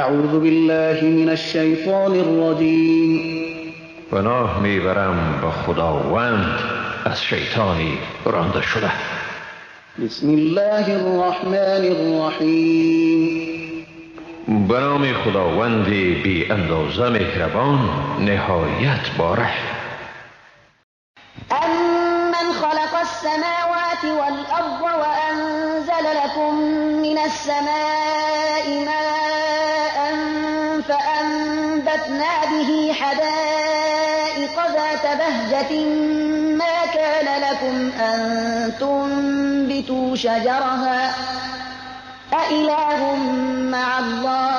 اعوذ بالله من الشیطان الرجیم. پناه میبرم به خداوند از شیطانی رانده شده. بسم الله الرحمن الرحیم. به نام خداوند بی اندازه مهربان نهایت باره. امن خلق السماوات والارض وانزل لكم من السماء ماء فانبتنا به حدائق ذات بهجة ما كان لكم أن تنبتوا شجرها أإله مع الله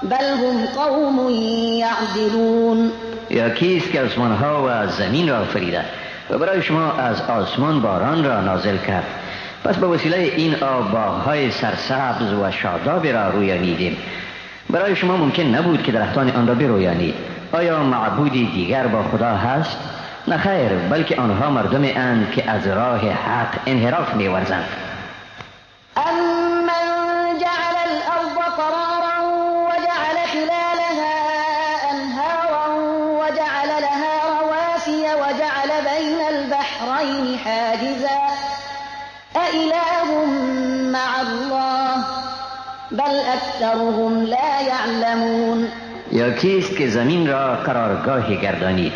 بل هم قوم يعدلون. یا کیست که آسمانها و زمین را آفریده و برای شما از آسمان باران را نازل کرد، پس به وسیله این آب باغ‌های سرسبز و شاداب را رویانیدیم. برای شما ممکن نبود که درختان آن را برویانید. آیا معبودی دیگر با خدا هست؟ نه خیر، بلکه آنها مردم اند که از راه حق انحراف می‌ورزند. امن جعل الارض قرارا وجعل خلالها انهارا وجعل لها رواسي وجعل بين البحرين حاجزا أإله مع الله بل اکثرهم لا یعلمون. یا کیست که زمین را قرارگاهی گردانید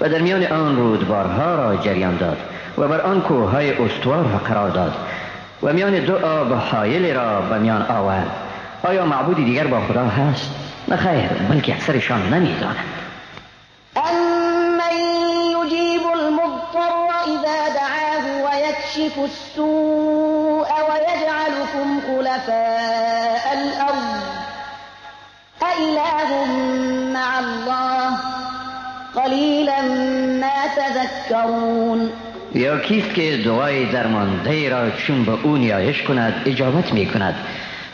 و در میان آن رودبارها را جریان داد و بر آن کوههای استوار را قرار داد و میان دو آب حایل را به میان آورد؟ آیا معبودی دیگر با خدا هست؟ نه خیر، بلکه اکثرشان نمیدانند. امن یجیب المضطر اذا دعاه ویکشف السوء ویجعلکم خلفاء الارض أإله مع الله قلیلا ما تذکرون. یا کیست که دعای درمانده را چون به او نیایش کند اجابت می کند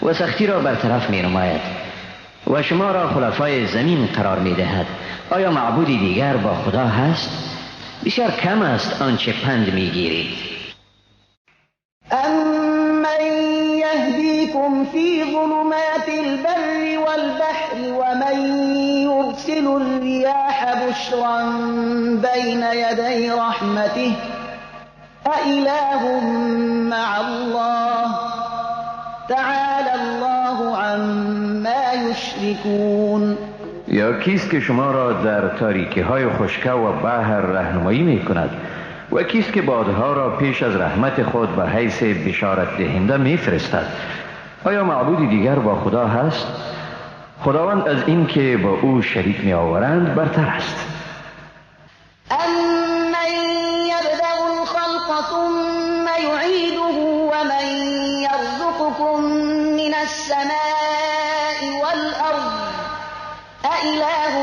و سختی را برطرف می نماید و شما را خلفای زمین قرار می دهد؟ آیا معبودی دیگر با خدا هست؟ بسیار کم است آنچه پند می گیرید. امن یهدیکم فی ظلمات البر والبحر ومن یرسل الریاح بشرا بین یدی رحمته أإله مع الله تعالی الله عما یشرکون. یا کیست که شما را در تاریکی های خشکه و بحر راهنمایی می کند و کیست که بادها را پیش از رحمت خود به حیث بشارت دهنده می فرستد؟ آیا معبودی دیگر با خدا هست؟ خداوند از این که با او شریک می آورند برتر است. امن یبدأ الخلق ثم یعیده ومن یرزقکم من السماء والارض أإله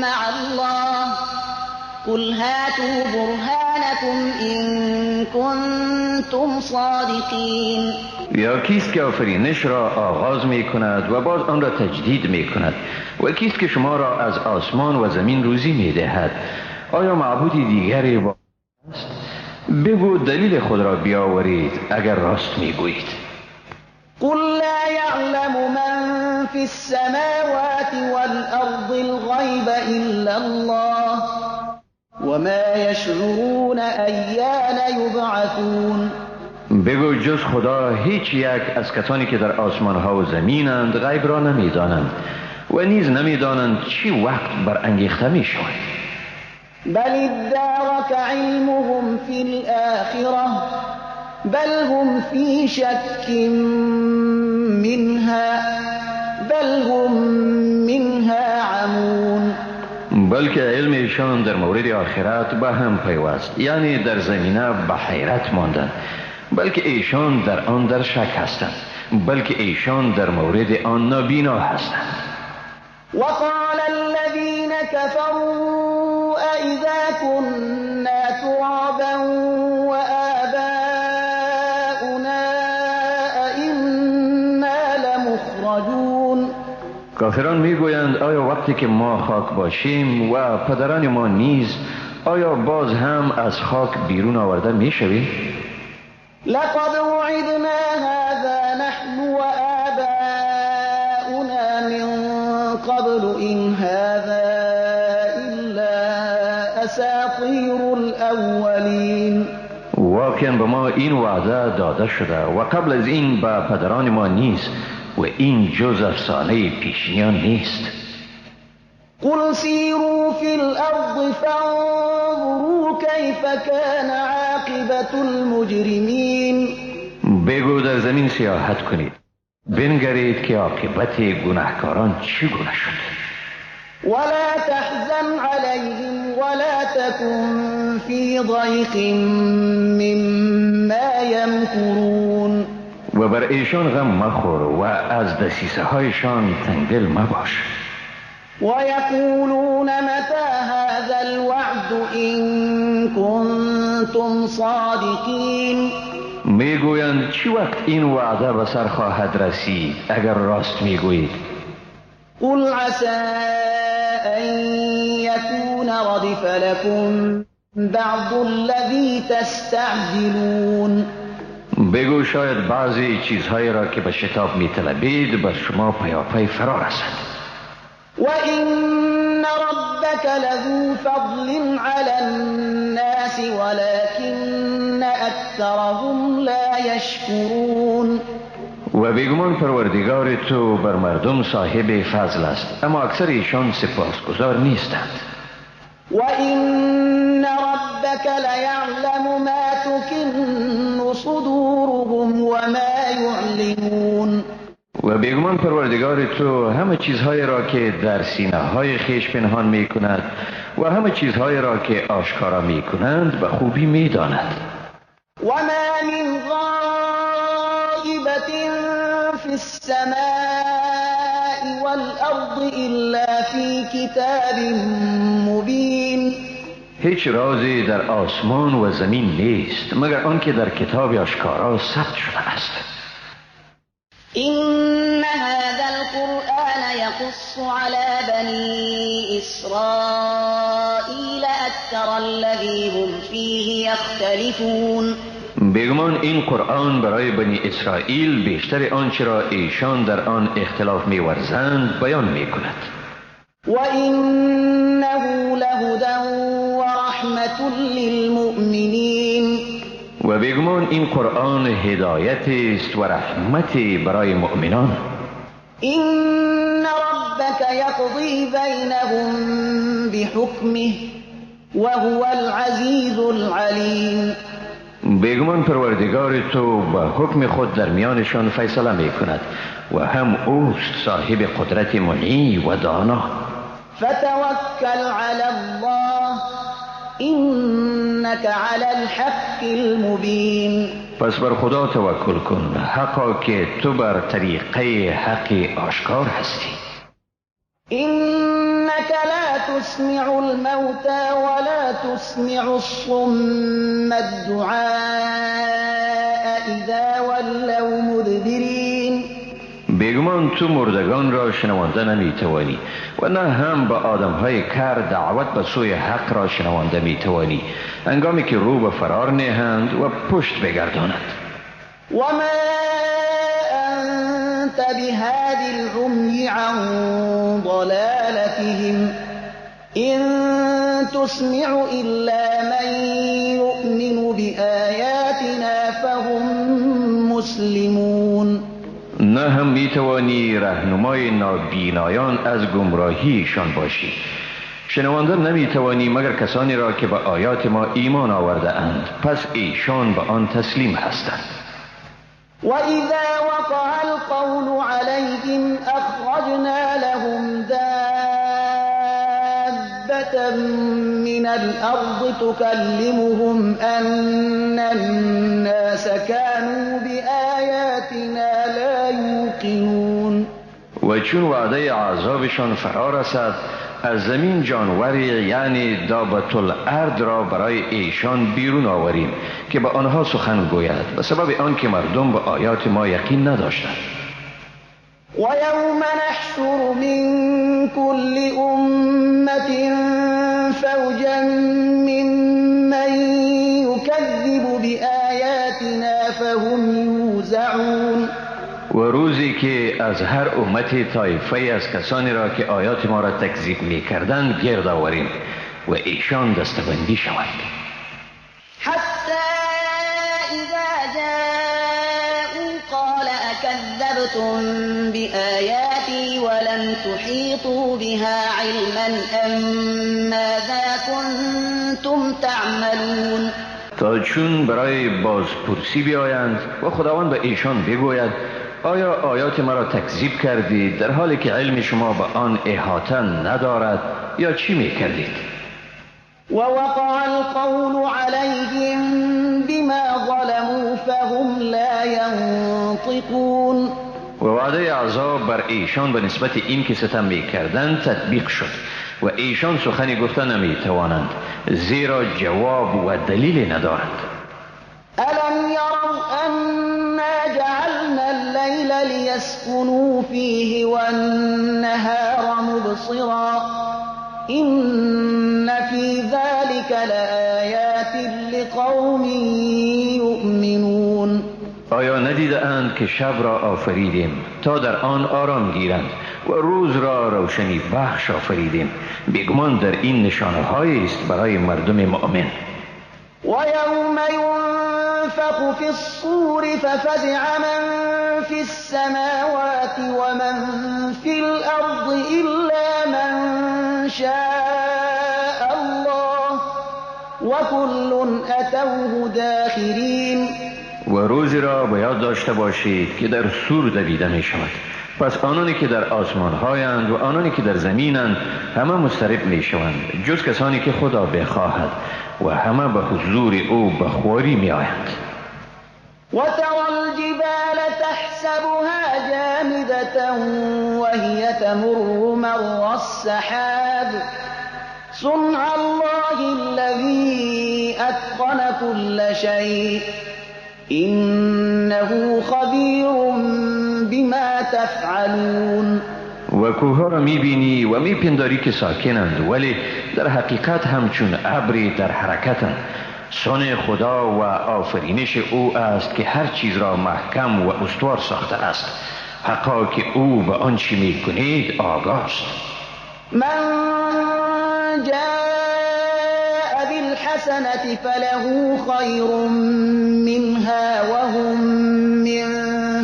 مع الله قل هاتوا برهانكم إن كنتم صادقین. یا کیست که آفرینش را آغاز می کند و باز آن را تجدید می کند و کیست که شما را از آسمان و زمین روزی می دهد؟ آیا معبودی دیگری با است؟ بگو دلیل خود را بیاورید اگر راست می گویید. قل لا يعلم من في السماوات والأرض الغيب إلا الله وما يشعرون أيان يبعثون. بگو جز خدا هیچ یک از کسانی که در آسمان ها و زمینند غیب را نمیدانند و نیز نمیدانند چی وقت برانگیخته می شوند. بل ادارک علمهم فی الآخرة بل هم فی شک منها بل هم منها عمون. بلکه علم ایشان در مورد آخرت به هم پیوست، یعنی در زمینه به حیرت ماندند، بلکه ایشان در آن در شک هستند، بلکه ایشان در مورد آن نابینا هستند. وقال الذين كفروا أإذا كنا ترابا وآباؤنا أإنا لمخرجون. کافران میگویند آیا وقتی که ما خاک باشیم و پدران ما نیز، آیا باز هم از خاک بیرون آورده میشویم؟ لقد وعدنا هذا نحن وآباؤنا قبل إن هذا إلا أساطير الأولين. واقعا به ما این وعده داده شده و قبل از این به پدران ما نیست و این جز افسانه پیشینیان نیست. قل سیروا فی الارض فانظروا کیف کان عاقبة المجرمین. بگو در زمین سیاحت کنید، بنگرید که عاقبت گناهکاران چگونه شد. ولا تحزن عليهم ولا تكن في ضيق مما يمكرون. و بر ایشان غم مخور و از دسیسه هایشان تنگدل مباش. ويقولون متى هذا الوعد إن كنتم صادقين. میگویند چی وقت این وعده به سر خواهد رسید اگر راست میگویید؟ قل عسى أن يكون ردف لكم بعض الذي تستعجلون. بگو شاید بعضی چیزهایی را که به شتاب میطلبید بر شما پیاپی فرا رسد. وإن ربك لذو فضل على الناس ولكن أكثرهم لا يشكرون. و بیگمان پروردگار تو بر مردم صاحب فضل است، اما اکثر ایشان سپاسگزار نیستند. وإن ربك ليعلم ما تكن صدورهم وما يعلنون. و بیگمان پروردگار تو همه چیزهای را که در سینه های خیش پنهان می کند و همه چیزهای را که آشکارا می کنند به خوبی می داند. و ما من غائبة فی السماء والارض الا فی کتاب مبین. هیچ رازی در آسمان و زمین نیست مگر آنکه در کتاب آشکارا ثبت شده است. إن هذا القرآن يقص على بني إسرائيل أكثر الذي هم فيه يختلفون. بیگمان این قرآن برای بنی اسرائیل بیشتر آنچه را ایشان در آن اختلاف می‌ورزند بیان می‌کند. وإنه لهدى ورحمة للمؤمنين. و بیگمان این قرآن هدایت است و رحمت برای مؤمنان. إن ربك يقضي بينهم بحكمه وهو العزيز العليم. بیگمان پروردگار تو با حکم خود در میانشان فیصله می کند و هم اوست صاحب قدرت منی و دانا. فتوکل علی الله إنك على الحق المبین. پس بر خدا توکل کن، حقا که تو بر طریقه حق آشکار هستی. إنك لا تسمع الموتى ولا تسمع الصم الدعاء إذا ولوا مدبرين. بیگمان تو مردگان را شنوانده نمیتوانی و نه هم به آدمهای کر دعوت به سوی حق را شنوانده میتوانی هنگامی که رو به فرار نهند و پشت بگردانند. و ما انت بهاد العمی عن ضلالتهم إن تسمع إلا من يؤمن بآياتنا فهم مسلمون. نه هم میتوانی رهنمای نابینایان از گمراهیشان باشی. شنوانده نمیتوانی مگر کسانی را که به آیات ما ایمان آورده اند، پس ایشان به آن تسلیم هستند. و اذا وقع القول عليهم اخرجنا لهم دابة من الارض تكلمهم ان الناس كانوا بآياتنا لا يوقنون. و چون وعده عذابشان فرا رسد از زمین جانوری یعنی دابة الارض را برای ایشان بیرون آوریم که به آنها سخن گوید، به سبب آنکه مردم به آیات ما یقین نداشتند. و یوم نحشر من کل امة فوجا ممن یکذب بآیاتنا فهم یوزعون. و روزی که از هر امت طایفه از کسانی را که آیات ما را تکذیب می کردند گرد آوریم و ایشان دستبندی شوند. حتی اذا جاءوا قال اکذبتم بآیاتی ولم تحیطوا بها علما ام ماذا کنتم تعملون. تا چون برای بازپرسی بیایند و خداوند به ایشان بگوید آیا آیات مرا تکذیب کردید در حالی که علم شما به آن احاطه ندارد یا چی میکردید؟ ووقع القول عليهم بما ظلموا فهم لا ينطقون. و وعده عذاب بر ایشان به نسبت این که ستم میکردند تطبیق شد و ایشان سخنی گفته نمیتوانند زیرا جواب و دلیل ندارند. الم یروا انا جعلنا اللیل لیسکنوا فیه والنهار مبصرا إن في ذلك لآیات لقوم یؤمنون. آیا ندیده اند که شب را آفریدیم تا در آن آرام گیرند و روز را روشنی بخش آفریدیم؟ بیگمان در این نشانه هایی است برای مردم مؤمن. و یوم ینفخ فی الصور ففزع من فی السماوات و من فی الارض الا من شاء الله وكل اتوه داخرین. و روزی را باید داشته باشید که در صور دویده می شود، پس آنانی که در آسمان هایند و آنانی که در زمینند همه مضطرب می شوند جز کسانی که خدا بخواهد و همه به حضور او به خواری می آیند. و ترى الجبال تحسبها جامدة وهي تمر مر السحاب صنع الله الذي أتقن كل شيء إنه خبير بما تفعلون. و کوهها را میبینی و میپنداری که ساکنند، ولی در حقیقت همچون ابری در حرکتند. صنع خدا و آفرینش او است که هر چیز را محکم و استوار ساخته است. حقا که او به آنچه میکنید آگاه است. من جاء بالحسنة فله خیر منها وهم من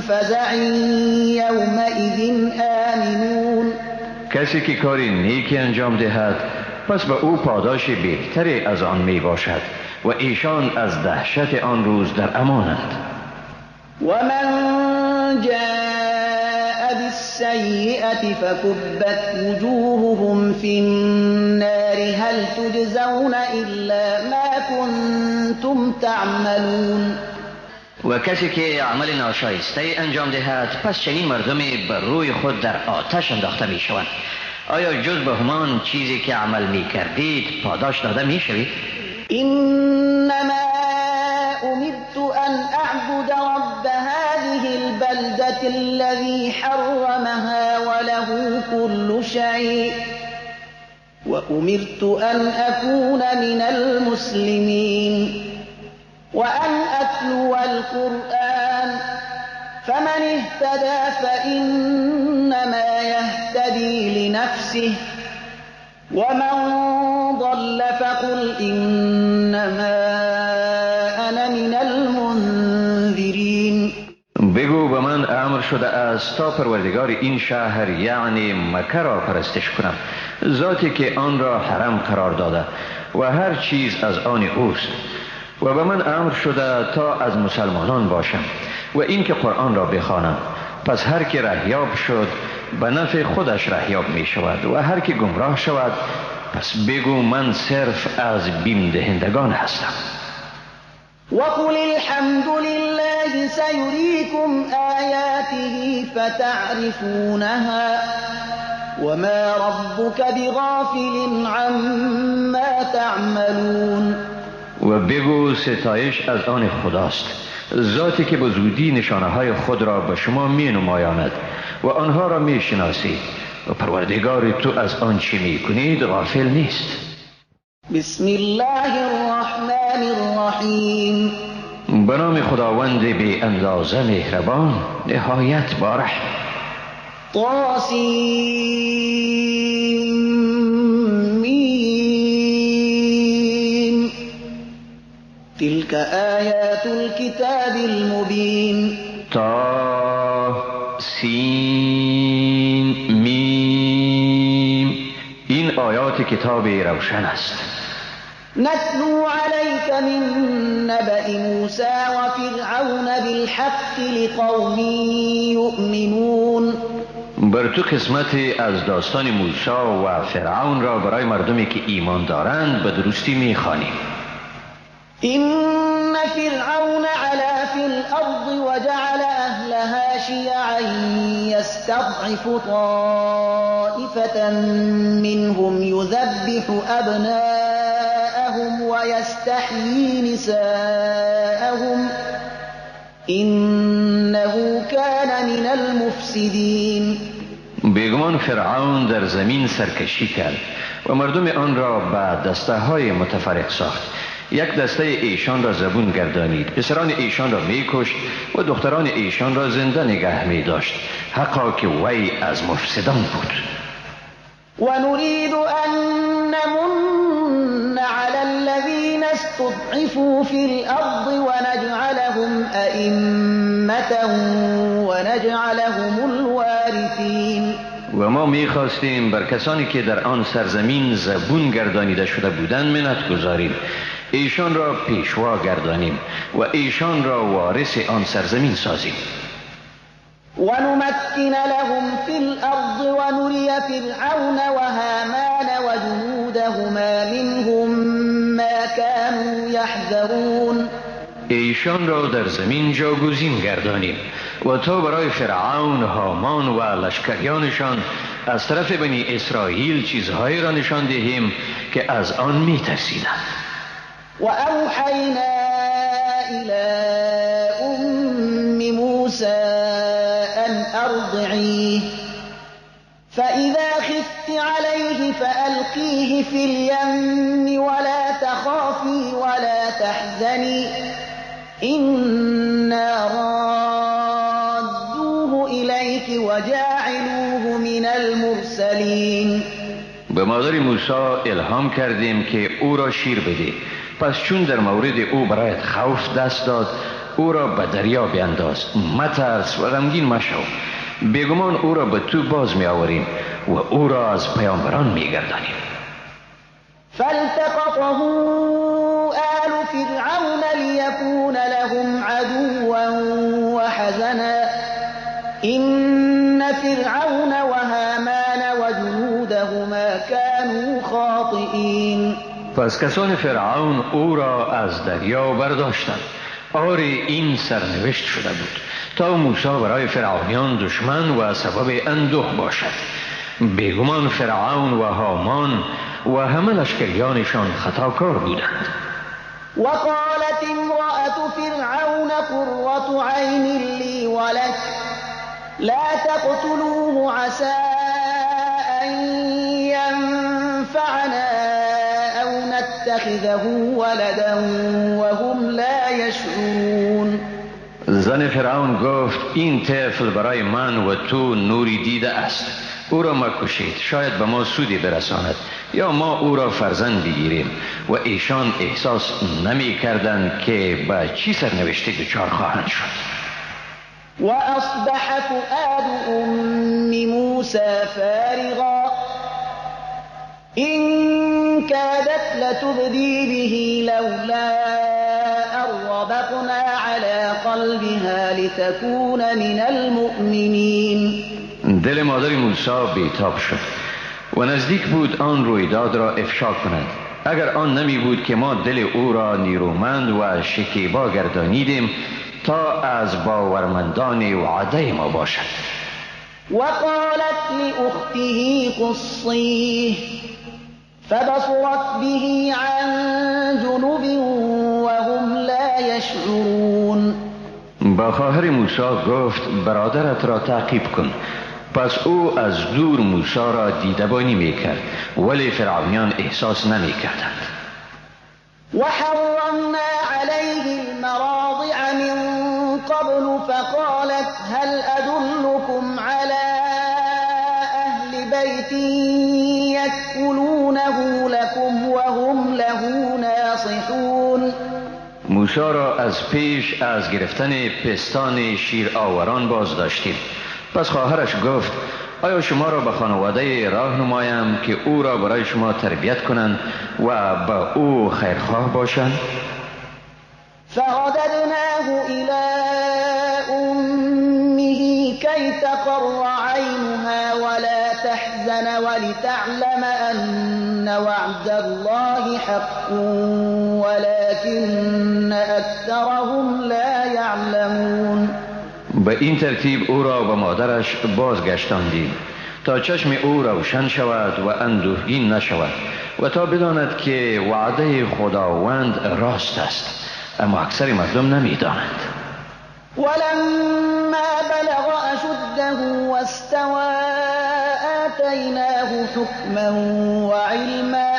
فزع یومئذ آمنون. کسی که کاری نیکی انجام دهد پس به او پاداش بهتری از آن می باشد و ایشان از دهشت آن روز در امانند. و من جاء بالسیئة فكبت وجوههم في النار هل تجزون إلا ما كنتم تعملون. و کسی که عمل ناشایسته انجام دهد پس چنین مردمی بر روی خود در آتش انداخته می شوند. آیا جز به همان چیزی که عمل می کردید پاداش داده می شوید؟ انما امرت ان اعبد رب هذه البلدة الذي حرمها وله كل شيء وامرت ان اكون من المسلمين وان اتلو القرآن فمن اهتدى فإنما يهتدي لنفسه ومن ضل فقل إنما أنا من المنذرين. بگو به من امر شده است تا پروردگار این شهر یعنی مکه را پرستش کنم، ذاتی که آن را حرم قرار داده و هر چیز از آن اوست، و به من امر شده تا از مسلمانان باشم و اینکه قرآن را بخوانم. پس هر که رهیاب شد به نفع خودش رهیاب می شود و هر که گمراه شود پس بگو من صرف از بیم دهندگان هستم. وقل الحمد لله سيريكم آياته فتعرفونها وما ربك بغافل عما تعملون. و بگو ستایش از آن خداست، ذاتی که به زودی نشانه های خود را به شما می نمایاند و آنها را می شناسید و پروردگار تو از آنچه می کنید غافل نیست. بسم الله الرحمن الرحیم. به نام خداوند بی اندازه مهربان، نهایت با رحم. طاسیم میم تلك آیات الكتاب المبین. تا سین میم، این آیات کتاب روشن است. نتلو عليك من نبأ موسى وفرعون بالحق لقوم يؤمنون. بر تو قسمتی از داستان موسی و فرعون را برای مردمی که ایمان دارند به درستی میخوانیم. إن فرعون علا في الأرض وجعل أهلها شيعا يستضعف طائفة منهم يذبح أبناءهم ويستحيي نساءهم إنه كان من المفسدين. بیگمان فرعون در زمین سرکشی کرد و مردم آن را به دسته های متفرق ساخت. یک دسته ایشان را زبون گردانید، پسران ایشان را میکشت و دختران ایشان را زنده نگه می داشت. حقا که وی از مفسدان بود. و نرید ان نمن علی الذین استضعفوا فی الارض ونجعلهم ائمة ونجعلهم الوارثین. و ما میخواستیم بر کسانی که در آن سرزمین زبون گردانیده شده بودند منت گذاریم، ایشان را پیشوا گردانیم و ایشان را وارث آن سرزمین سازیم. و نمکن لهم فی الارض و نری فرعون و هامان و جنودهما منهم ما كانوا یحذرون. ایشان را در زمین جاگزین گردانیم و تا برای فرعون، هامان و لشکریانشان از طرف بنی اسرائیل چیزهایی را نشان دهیم که از آن می‌ترسیدند. و اوحینا الی ام موسی ان ارضعیه فاذا خفت علیه فالقیه فی الیم ولا تخافی ولا تحزنی إنا رادوه إليك وجاعلوه من المرسلين. به مادر موسی الهام کردیم که او را شیر بده. پس چون در مورد او برایت خوف دست داد، او را به دریا بینداز، مترس و غمگین مشو. بیگمان او را به تو باز می آوریم و او را از پیامبران می گردانیم. فالتقطه آل فرعون ليكون لهم عدوا وحزنا إن فرعون وهامان وجنودهما كانوا خاطئين. پس کسان فرعون او را از دریا برداشتند. آری این سرنوشت شده بود تا موسی برای فرعونیان دشمن و سبب اندوه باشد. بیگمان فرعون و هامان و همه لشکریانشان خطاکار بودند. وقالت امرأة فرعون قرة عين لي ولك لا تقتلوه عسى أن ينفعنا أو نتخذه ولدا وهم لا يشعرون. زن فرعون گفت این طفل برای من و تو نوری دیده است، او را مکشید، شاید به ما سودی برساند یا ما او را فرزند بگیریم. و ایشان احساس نمی کردند که به چی سرنوشتی دچار خواهند شد. و اصبح فؤاد ام موسی فارغا إن كادت لتبدي به لولا أن ربطنا على قلبها لتكون من المؤمنین. دل مادر موسی بیتاب شد و نزدیک بود آن رویداد را افشا کند. اگر آن نمی بود که ما دل او را نیرومند و شکیبا گردانیدیم تا از باورمندان وعده ما باشد. وقالت لأخته قصيه فبصرت به عن جنب وهم لا يشعرون. با خواهر موسی گفت برادرت را تعقیب کن. پس او از دور موسی را دیدبانی میکرد ولی فرعونیان احساس نمیکردند. وحرمنا عليه المراضع قبل فقالت هل أدلكم على أهل بيت يكفلونه لكم وهم له ناصحون. موسی را از پیش از گرفتن پستان شیر آوران باز داشتیم. پس خواهرش گفت آیا شما را به خانواده راه نمایم که او را برای شما تربیت کنند و به او خیرخواه باشند؟ فرددناه إلى أمه كي تقر عينها ولا تحزن ولتعلم أن وعد الله حق ولكن أكثرهم لا يعلمون. به این ترتیب او را به مادرش بازگشتاندیم تا چشم او روشن شود و اندوهگین نشود و تا بداند که وعده خداوند راست است، اما اکثر مردم نمیدانند. ولما بلغ أشده واستوى آتیناه حکما وعلما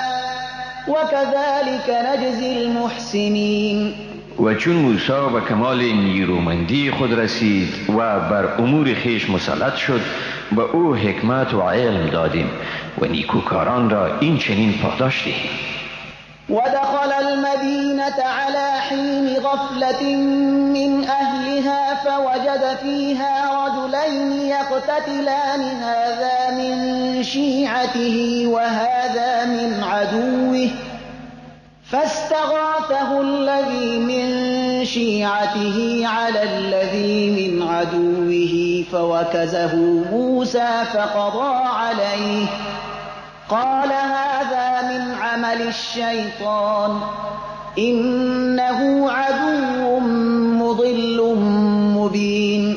وكذلك نجزی المحسنین. و چون موسی به کمال نیرومندی خود رسید و بر امور خویش مسلط شد، به او حکمت و علم دادیم و نیکوکاران را این چنین پاداش دهیم. ودخل المدينة على حين غفلة من أهلها فوجد فيها رجلين يقتتلان هذا من شيعته وهذا من عدوه فاستغاثه الذي من شيعته على الذي من عدوه فوكزه موسى فقضى عليه قال هذا من عمل الشيطان إنه عدو مضل مبين.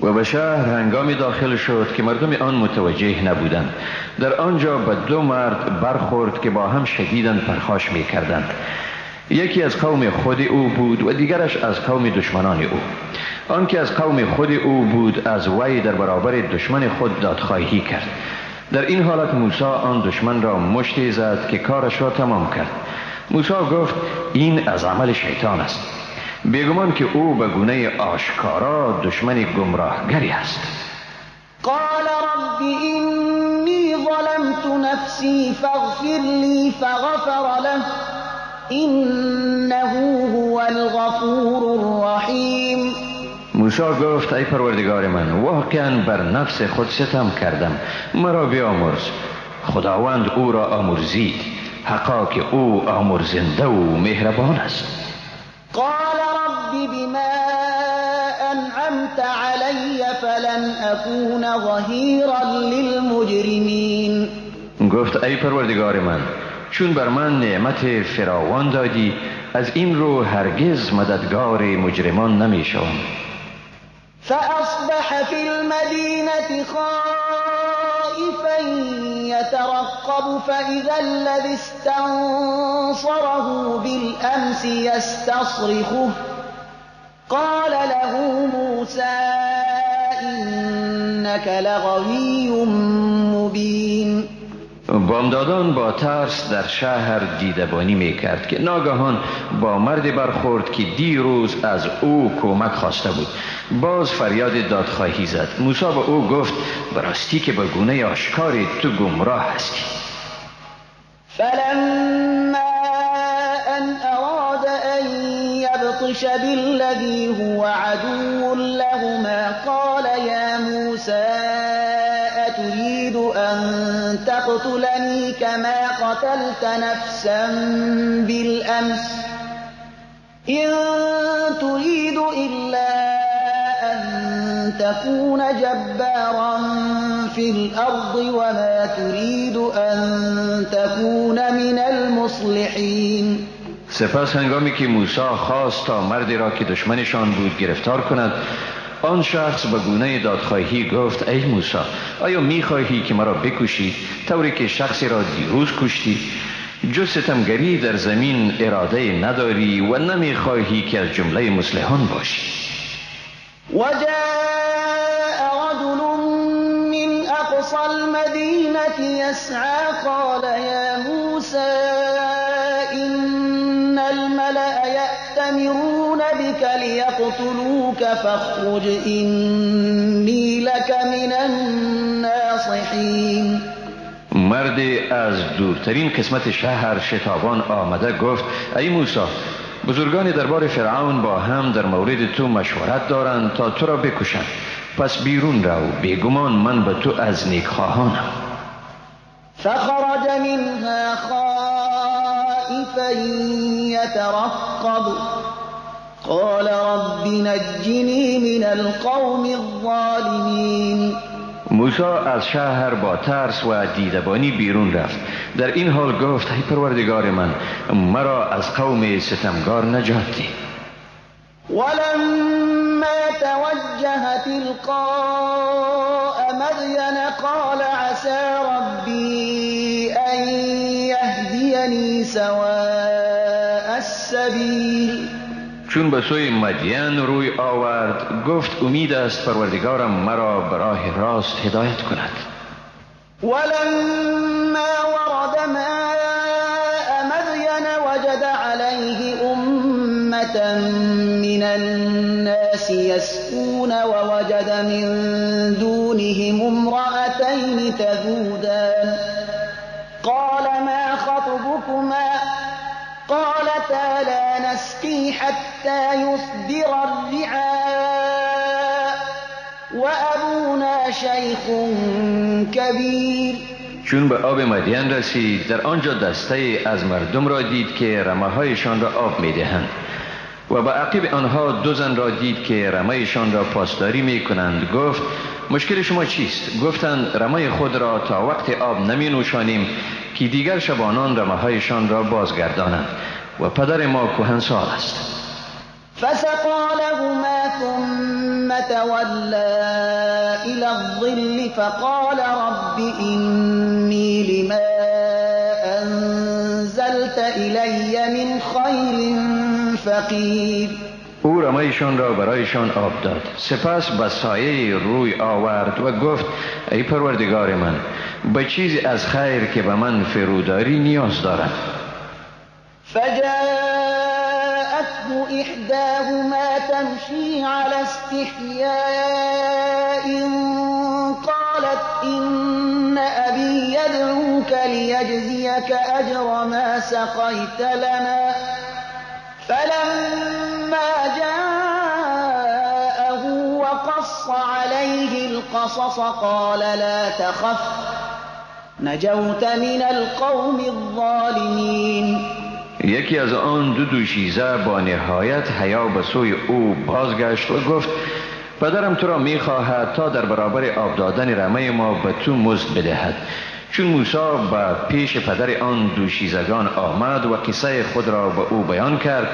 و به شهر هنگامی داخل شد که مردم آن متوجه نبودند. در آنجا به دو مرد برخورد که با هم شدیداً پرخاش می کردند. یکی از قوم خود او بود و دیگرش از قوم دشمنان او. آن که از قوم خود او بود از وی در برابر دشمن خود دادخواهی کرد. در این حالت موسی آن دشمن را مشتی زد که کارش را تمام کرد. موسی گفت این از عمل شیطان است، بیگمان که او به گونه آشکارا دشمن گمراهگری است. قال رب اینی ظلمت نفسی فاغفر لی فغفر له انه هو الغفور الرحیم. موسی گفت ای پروردگار من، واقعا بر نفس خود ستم کردم، مرا بیامرز. خداوند او را آمرزید، حقا که او آمرزنده و مهربان است. قال رب بما انعمت علی فلن اکون ظهیرا للمجرمین. گفت ای پروردگار من، چون بر من نعمت فراوان دادی، از این رو هرگز مددگار مجرمان نمی شوم. فأصبح في المدينة خائفا يترقب فإذا الذي استنصره بالأمس يستصرخه قال له موسى إنك لغوي مبين. بامدادان با ترس در شهر دیدبانی می کرد که ناگهان با مرد برخورد که دیروز از او کمک خواسته بود. باز فریاد دادخواهی زد. موسی به او گفت براستی که به گونه آشکاری تو گمراه هستی. فلما ان اراد ان یبطش بالذی هو عدو لهما قال یا موسی أتريد أن تقتلني كما قتلت نفسا بالأمس إن تريد إلا أن تكون جبارا في الأرض وما تريد أن تكون من المصلحين. سپس هنگامی که موسی خواست تا مردی را که دشمنشان بود گرفتار کند، آن شخص به گونه دادخواهی گفت ای موسی، آیا میخواهی که مرا بکشی طوری که شخصی را دیروز کشتی؟ جز ستمگری در زمین اراده نداری و نمیخواهی که از جمله مصلحان باشی. وجاء رجل من اقصى المدینة یسعی قال یا موسی ان الملأ یأتمرون بك ليقتلوك ليقتلوك فاخرج إني لك من الناصحين. مرد از دورترین قسمت شهر شتابان آمده گفت ای موسی، بزرگان دربار فرعون با هم در مورد تو مشورت دارند تا تو را بکشند، پس بیرون رو، بیگمان من به تو از نیکخواهانم. فخرج منها خائفا يترقب قال رب نجنی من القوم الظالمین. موسی از شهر با ترس و دیدبانی بیرون رفت. در این حال گفت ای پروردگار من، مرا از قوم ستمگار نجات ده. ولما توجه تلقاء مدین قال عسى ربی ان یهدینی سواء السبیل. چون به سوی مدین روی آورد گفت امید است پروردگارم مرا به راه راست هدایت کند. ولما ورد ماء مدین وجد علیه امة من الناس يسقون ووجد من دونهم امرأتين تذودان قال ما خطبكما قالتا لا نسقي حتى يصدر الرعاء وأبونا شيخ كبير. چون به آب مدین رسید در آنجا دسته از مردم را دید که رمه‌هایشان را آب می‌دهند و به عقب آنها دو زن را دید که رمه‌شان را پاسداری می‌کنند. گفت مشکل شما چیست؟ گفتند رمه خود را تا وقت آب نمی نوشانیم که دیگر شبانان رمه‌هایشان را بازگردانند و پدر ما کهنسال است. فسقى لهما ثم تولى إلى الظل فقال رب إني لما أنزلت إلي من خير فقير. او رمه‌شان را برایشان آب داد، سپس به سایه روی آورد و گفت ای پروردگار من، به چیزی از خیر که به من فروداری نیاز دارم. فجاءته إحداهما تمشي على استحياء قالت إن أبي يدعوك ليجزيك أجر ما سقيت لنا فلما جاءه وقص عليه القصص قال لا تخف نجوت من القوم الظالمین. یکی از آن دو دوشیزه با نهایت حیا به سوی او بازگشت و گفت پدرم تو را میخواهد تا در برابر آب دادن رمه ما به تو مزد بدهد. چون موسی به پیش پدر آن دوشیزگان آمد و قصه خود را به او بیان کرد،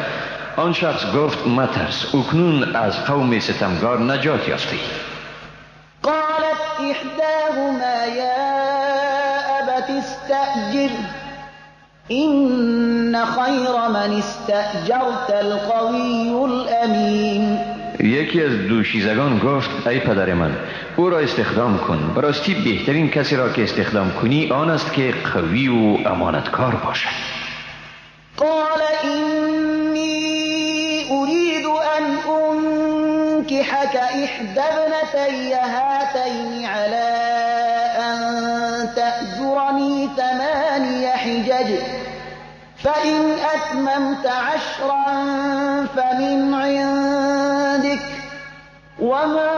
آن شخص گفت مترس، اکنون از قوم ستمگار نجات یافتی. قالت احداهما یا ابت استأجر إن خیر من استأجرت القوی الامین. یکی از دوشیزگان گفت ای پدر من، او را استخدام کن، براستی بهترین کسی را که استخدام کنی آن است که قوی و امانتکار باشد. قال إني أريد أن أنكحك إحدى ابنتي هاتين على أن تأجرني 8 حجج فإن أتممت 10 فمن عندك وما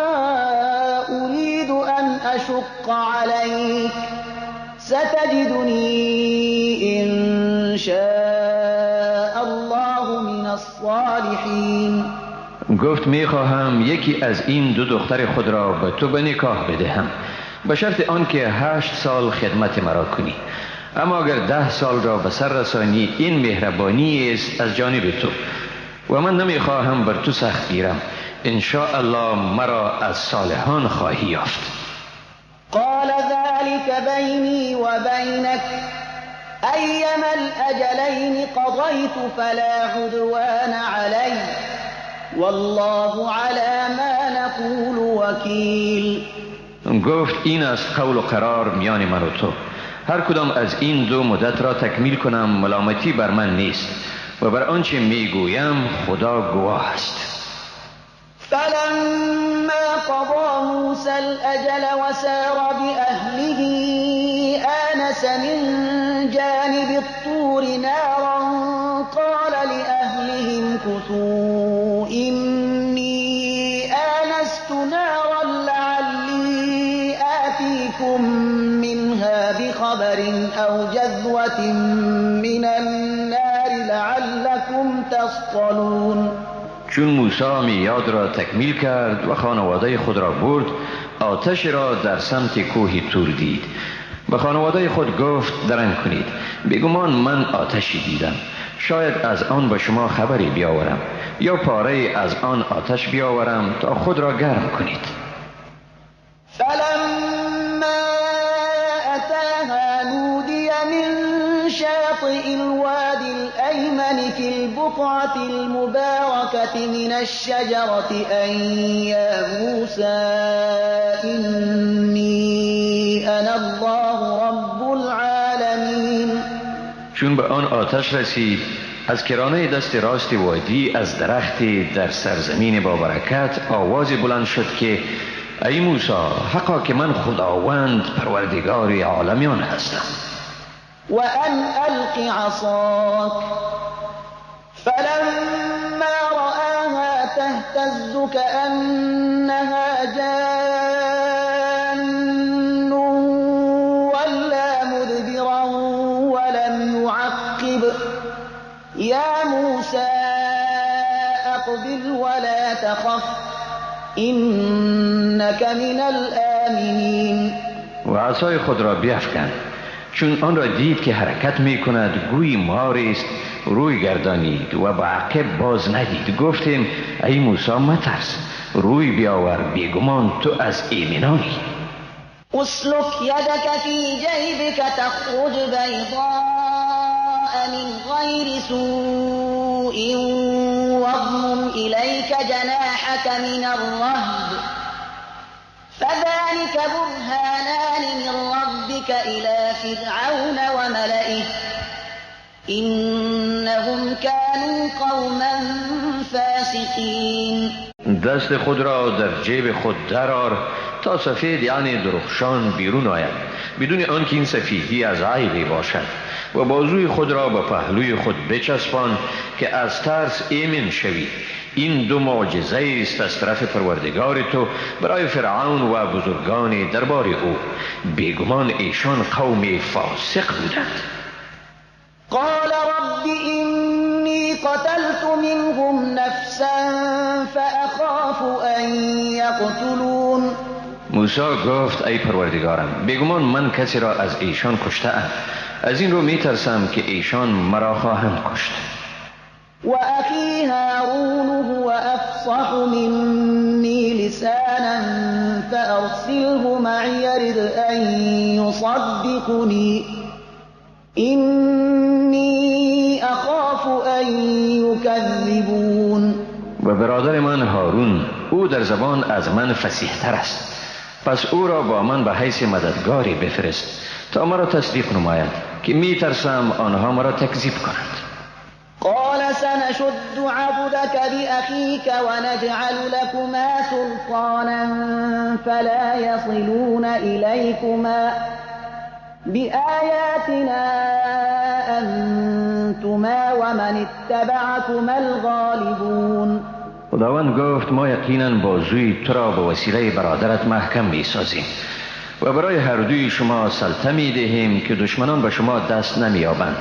أريد أن أشق عليك ستجدني إن شاء الله من الصالحين. گفت میخواهم یکی از این دو دختر خود را به تو به نکاح بدهم، به شرط آنکه 8 سال خدمت مرا کنی، اما اگر 10 سال را به سر رسانی این مهربانی است از جانب تو و من نمیخواهم بر تو سخت گیرم، ان شاء الله مرا از صالحان خواهی یافت. قال ذلك بینی و بینک ایما الاجلین قضیت فلا عدوان علی والله علی ما نقول وکیل. گفت این است قول و قرار میان من و تو، هر کدام از این دو مدت را تکمیل کنم ملامتی بر من نیست و بر آنچه میگویم خدا گواه است. فلما قضى موسى الأجل وسار بأهله آنس من جانب الطور نارا قال لأهلهم امكثوا إني آنست نارا لعلي آتيكم منها بخبر أو جذوة من النار لعلكم تصطلون. چون موسی میعاد را تکمیل کرد و خانواده خود را برد، آتش را در سمت کوه طور دید. به خانواده خود گفت درنگ کنید، بیگمان من آتشی دیدم، شاید از آن به شما خبری بیاورم یا پاره از آن آتش بیاورم تا خود را گرم کنید. فلما أتاها نودي من شاطئ الوادي الأيمن في البقعة المباركة من الشجرة أن يا موسى إني أنا الله رب العالمين. چون به آن آتش رسید، از کرانه دست راست وادی از درختی در سرزمین با برکت آواز بلند شد که ای موسی، حقا که من خداوند پروردگار عالمیان هستم. وأن ألق عصاك فلما رآها تهتز كأنها جان ولا مدبرا ولم يعقب يا موسى أقبل ولا تخف إنك من الآمنين. و عصای خود را بیفکن. چون آن را دید که حرکت می کند گویی ماری است، روی گردانید و به عقب باز ندید. گفتیم ای موسی مترس، روی بیاور، بیگمان تو از ایمنانی. اسلک یدک فی جیبک تخرج بیضاء من غیر سوء واضمم الیک جناحک من الرهب فذلك برهانان من ربك إلى فرعون وملئه إنهم كانوا قوما فاسقين. دست خود را در جیب خود درآر تا سفید یعنی درخشان بیرون آید، بدون آنکه این سفیدی از عیبی باشد، و بازوی خود را به پهلوی خود بچسبان که از ترس ایمن شوی. این دو معجزه است از طرف پروردگار تو برای فرعون و بزرگان دربار او، بیگمان ایشان قوم فاسق بودند. قال رب إني قتلت منهم نفسا فأخاف أن يقتلون. موسی گفت ای پروردگارم، بیگمان من کسی را از ایشان کشته ام، از این رو میترسم که ایشان مرا خواهند کشت. وأخي هارون هو أفصح مني لسانا فأرسله معي يرد أن يصدقني إني أخاف أن يكذبون. و برادر من هارون، او در زبان از من فصیح تر است، پس او را با من به حیث مددگاری بفرست تا مرا تصدیق نماید که میترسم آنها مرا تکذیب کنند. قال سنشد عضدك بأخيك ونجعل لكما سلطانا فلا يصلون إليكما بآياتنا أنتما ومن اتبعكما الغالبون. خداوند گفت ما یقینا بازوی تو را به وسیله برادرت محکم می‌سازیم و برای هر دوی شما سلطه می‌دهیم که دشمنان به شما دست نمی‌یابند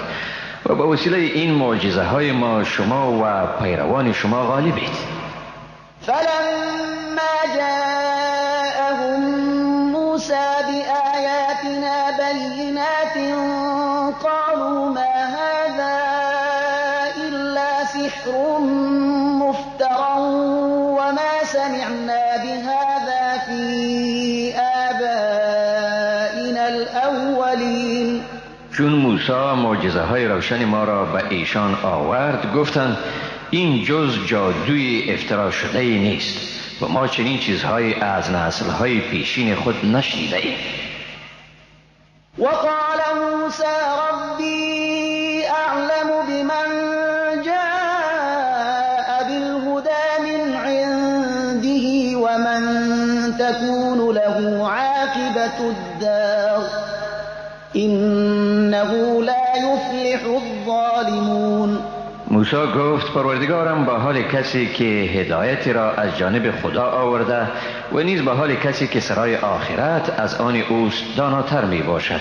و به وسیله این معجزه های ما شما و پیروان شما غالبید. فلما جاءهم موسى بآياتنا بينات قالوا ما هذا إلا سحر مفترى وما سمعنا بهذا في آبائنا الأولين. چون موسی معجزه های روشن ما را به ایشان آورد، گفتند این جز جادوی افترا شده ای نیست و ما چنین چیزهای از نسل‌های پیشین خود نشنیده ایم. وقال موسى ربي أعلم بمن جاء بالهدى من عنده له عاقبة الدار إنه لا يفلح الظالمون. موسی گفت پروردگارم با حال کسی که هدایت را از جانب خدا آورده و نیز با حال کسی که سرای آخرت از آن اوست داناتر می باشد.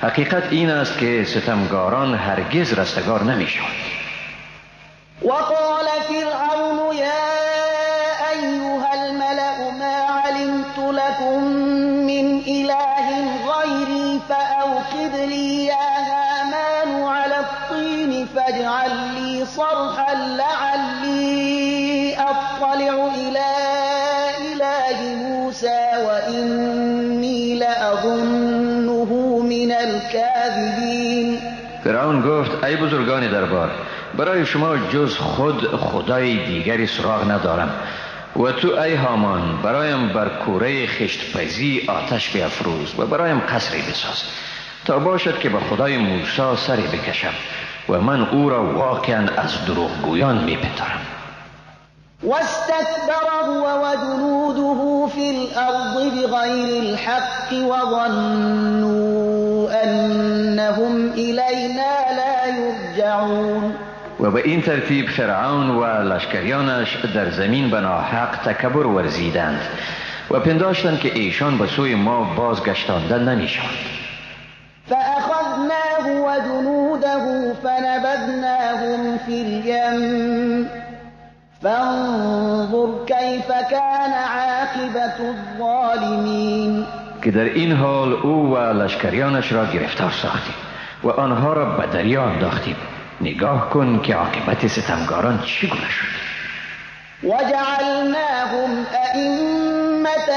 حقیقت این است که ستمگاران هرگز رستگار نمی شوند. وقال فرعون یا ایها الملأ ما علمت لكم من إله غیری فأوقد لی یا هامان على الطین فاجعل لی صرحا لعلی أطلع إلى إله موسى وإنی لأظنه من الكاذبین. فرعون گفت ای بزرگان دربار، برای شما جز خود خدای دیگری سراغ ندارم و تو ای هامان برایم بر کوره خشتپزی آتش بیافروز و برایم قصری بساز تا باشد که به خدای موسی سری بکشم و من او را واقعا از دروغگویان میپندارم. واستكبر هو وجنوده في الأرض بغير الحق وظنوا أنهم إلينا لا يرجعون. و به این ترتیب فرعون و لشکریانش در زمین به ناحق تکبر ورزیدند و پنداشتند که ایشان به سوی ما بازگشتانده نمیشوند. فأخذناه وجنوده فنبذناهم في اليم فانظر كيف كان عاقبة الظالمين. که در این حال او و لشکریانش را گرفتار ساختیم و آنها را به دریا انداختیم. نگاه کن که عاقبت ستمگاران چگونه شد. وجعلناهم أئمة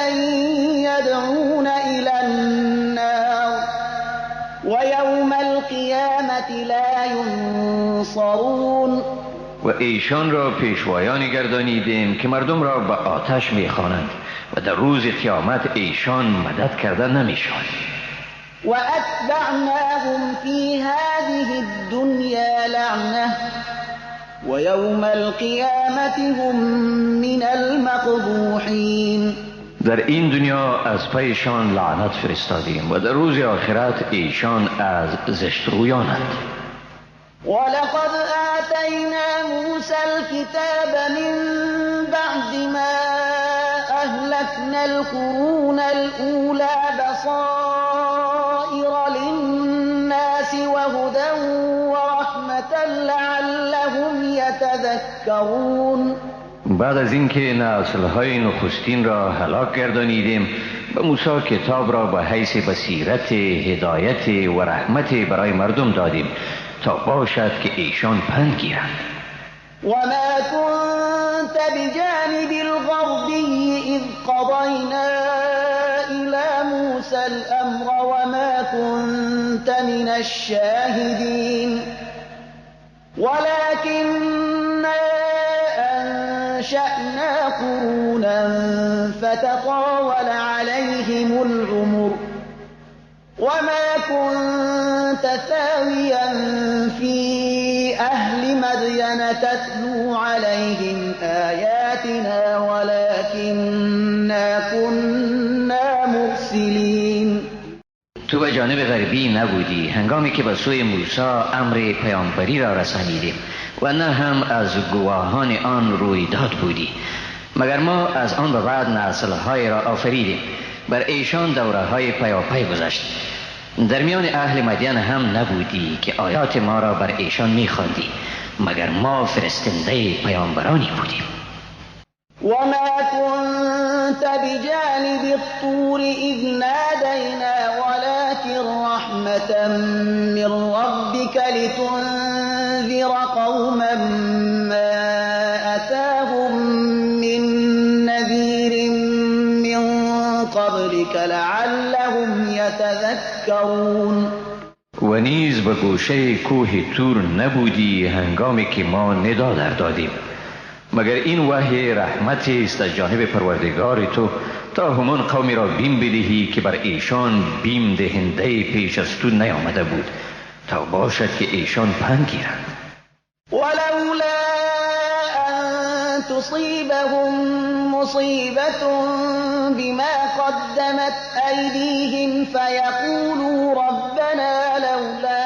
يدعون إلى النار ويوم القيامة لا ينصرون. و ایشان را پیشوایانی گردانیدیم که مردم را به آتش میخوانند و در روز قیامت ایشان مدد کرده نمیشوند. وأتبعناهم في هذه الدنيا لعنة ويوم القيامة هم من المقبوحين. در این دنیا از پیشان لعنت فرستادیم و در روز آخرت ایشان از زشترویانند. ولقد آتینا موسى الكتاب من بعد ما أهلكنا القرون الأولى بصائر للناس وهدى ورحمة لعلهم يتذكرون. بعد از اینکه نسل‌های نخستین را هلاک گردانیدیم، به موسی کتاب را به حیث بصیرت، هدایت و رحمت برای مردم دادیم تا باشد که ایشان پند گیرند. وما كنت بجانب الغربي إذ قضينا إلى موسى الأمر وما كنت من الشاهدين ولكننا أنشأنا قرونا فتطاول عليهم العمر وما كنت ثاويا في أهل مدين تتلو عليهم آياتنا ولكننا كنا مرسلين. تو به جانب غربی نبودی هنگامی که به سوی موسی امر پیامبری را رسانیدیم و نه هم از گواهان آن رویداد بودی، مگر ما از آن به بعد نسل‌های را آفریدیم، بر ایشان دوره‌های پیاپی گذشت. در میان اهل مدین هم نبودی که آیات ما را بر ایشان می‌خواندی، مگر ما فرستنده پیامبرانی بودیم. وما كنت بجانب الطور إذ نادينا ولكن رحمة من ربك لتنذر قوما ما أتاهم من نذير من قبلك لعلهم يتذكرون. و نیز به گوشه کوه تور نبودی هنگامی که ما ندا در دادیم، مگر این وحی رحمت است از جانب پروردگار تو تا همان قومی را بیم بدهی که بر ایشان بیم دهنده پیش از تو نیامده بود، تا باشد که ایشان پند گیرند. ولولا ان تصيبهم مصيبة بما قدمت أيديهم فيقولوا ربنا لولا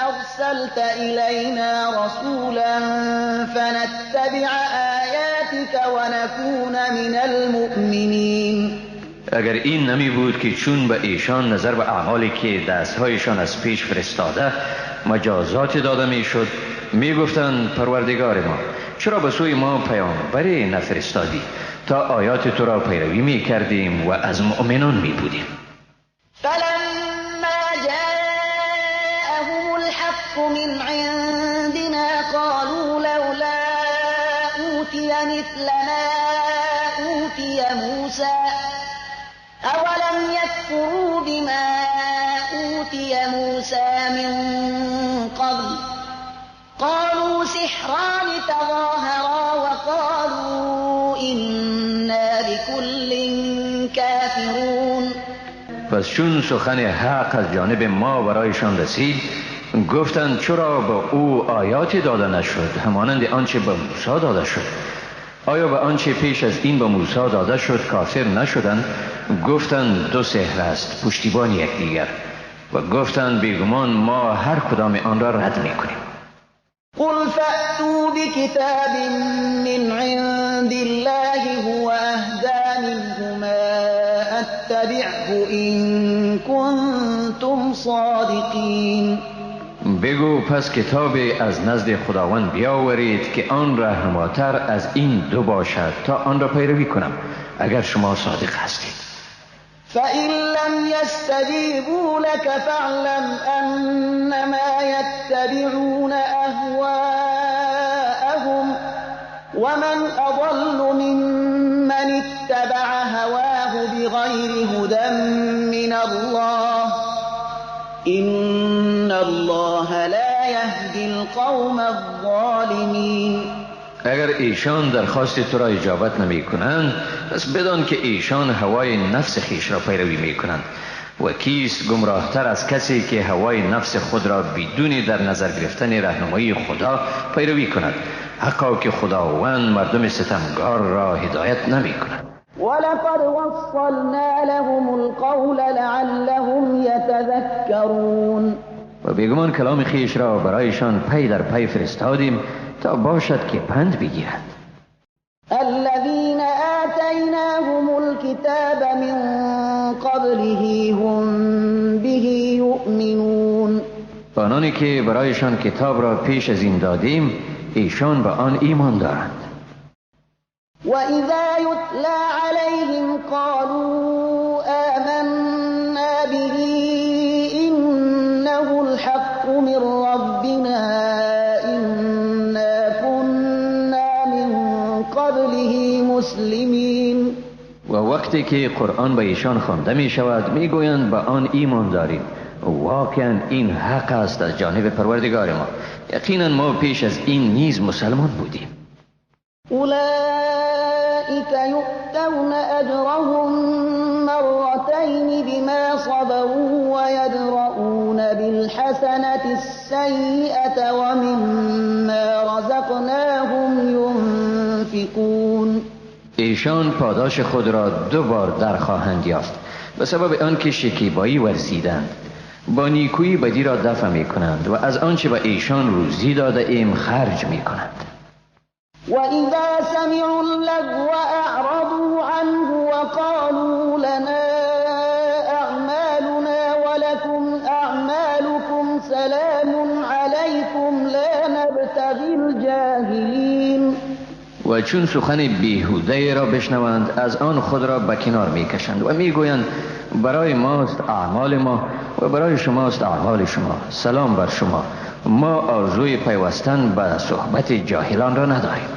أرسلت إلينا رسولا فنتبع آياتك ونكون من المؤمنين. اگر این نمی بود که چون به ایشان نظر به اعمالی که دستهایشان از پیش فرستاده مجازات داده می شد، می گفتند پروردگار ما چرا به سوی ما پیامبری نفرستادی تا آیات تو را پیروی می کردیم و از مؤمنان می بودیم. فلما جاءهم الحق من عندنا قالوا لولا أوتي مثل ما أوتي موسى أولم يكفروا بما أوتي موسى من قبل قالوا سحران تظاهرا وقالوا إنا بكل كافرون. پس چون سخن حق از جانب ما برایشان رسید گفتند چرا به او آیاتی داده نشد همانند آنچه به موسی داده شد؟ آیا به آنچه پیش از این به موسی داده شد کافر نشدند؟ گفتند دو سحر است پشتیبان یکدیگر، و گفتند بیگمان ما هر کدام آن را رد میکنیم. قل فأتوا بكتاب من عند الله هو أهدى منهما أتبعه إن كنتم صادقين. بگو پس کتاب از نزد خداوند بیاورید که آن رهنماتر از این دو باشد تا آن را پیروی کنم اگر شما صادق هستید. فإن لم يستجيبوا لك فاعلم أنما يتبعون أهواءهم ومن أضل ممن اتبع هواه بغير هدى من الله إن الله لا يهدي القوم الظالمين. اگر ایشان درخواست تو را اجابت نمی کنند پس بدان که ایشان هوای نفس خویش را پیروی می کنند، و کیست گمراهتر از کسی که هوای نفس خود را بدون در نظر گرفتن راهنمایی خدا پیروی کند؟ حقا که خداوند مردم ستمگار را هدایت نمی کند. ولقد وصلنا لهم القول لعلهم یتذکرون. و بیگمان کلام خویش را برایشان پی در پی فرستادیم تا باشد که پند بگیرند. الذين آتيناهم الكتاب من قبله هم به یؤمنون. آنانی که برایشان کتاب را پیش از این دادیم ایشان به آن ایمان دارند. وإذا يتلى عليهم قالوا آمنا به إنه الحق من ربنا إنا كنا من قبله مسلمين. و وقتی که قرآن به ایشان خوانده می شود می گویند به آن ایمان داریم، واقعا این حق است از جانب پروردگار ما، یقینا ما پیش از این نیز مسلمان بودیم. أولئك يؤتون أجرهم مرتين بما صبروا ويدرؤون بالحسنة السيئة ومما رزقناهم ينفقون. ایشان پاداش خود را دو بار در خواهند یافت به سبب آنکه شکیبایی ورزیدند، با نیکویی بدی را دفع می کنند و از آنچه به ایشان روزی داده ایم خرج می کنند. وَإِذَا سَمِعُوا اللَّغْوَ أَعْرَضُوا عَنْهُ وَقَالُوا لَنَا أَعْمَالُنَا وَلَكُمْ أَعْمَالُكُمْ سَلَامٌ عَلَيْكُمْ لَا نَبْتَغِي الْجَاهِلِينَ. و چون سخن بیهوده را بشنوند از آن خود را به کنار میکشند و میگویند برای ماست اعمال ما و برای شماست اعمال شما، سلام بر شما، ما آرزوی پیوستن به صحبت جاهلان را نداریم.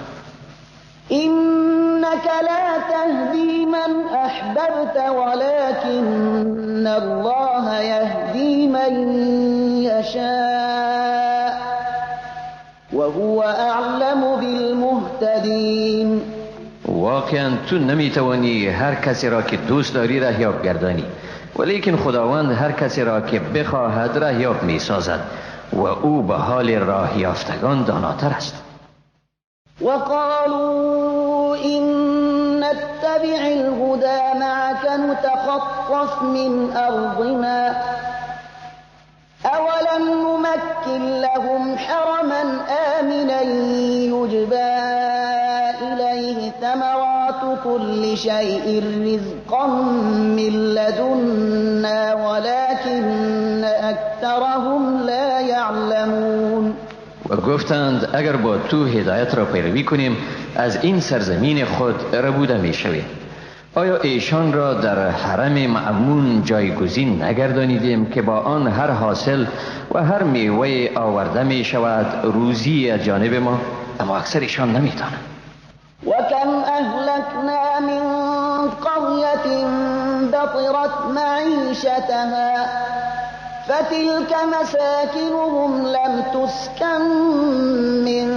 إنك لا تهدي من أحببت ولكن الله يهدي من يشاء وهو أعلم بالمهتدين. واقعا تو نمیتوانی هر کسی را که دوست داری رهیاب گردانی، ولیکن خداوند هر کسی را که بخواهد رهیاب میسازد و او به حال راه یافتگان داناتر است. وقالوا إن نتبع الهدى معك نتخطف من أرضنا أولم نمكن لهم حرما آمنا يجبى إليه ثمرات كل شيء رزقا من لدنا ولكن أكثرهم لا يعلمون. و گفتند اگر با تو هدایت را پیروی کنیم از این سرزمین خود ربوده می شویم. آیا ایشان را در حرم مأمون جایگزین نگردانیدیم که با آن هر حاصل و هر میوه آورده می شود روزی از جانب ما؟ اما اکثر ایشان نمی دانند. و کم اهلکنا من قریة بطرت معیشتها فتلك مساكنهم لم تسكن من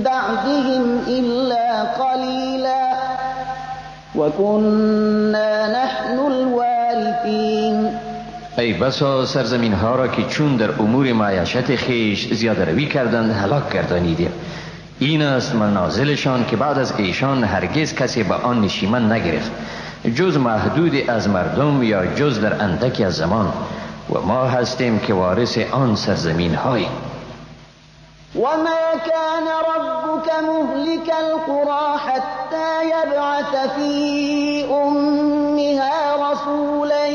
بعدهم إلا قليلا وكنا نحن الوارثين. ای بسا سرزمین ها را که چون در امور معیشت خیش زیاده روی کردند هلاک گردانیدیم. این است منازلشان که بعد از ایشان هرگز کسی به آن نشیمن نگرفت جز محدود از مردم یا جز در اندکی از زمان، و ما هستیم که وارث آن سرزمین هاییم. وما كان ربك مهلك القرى حتى يبعث في أمها رسولا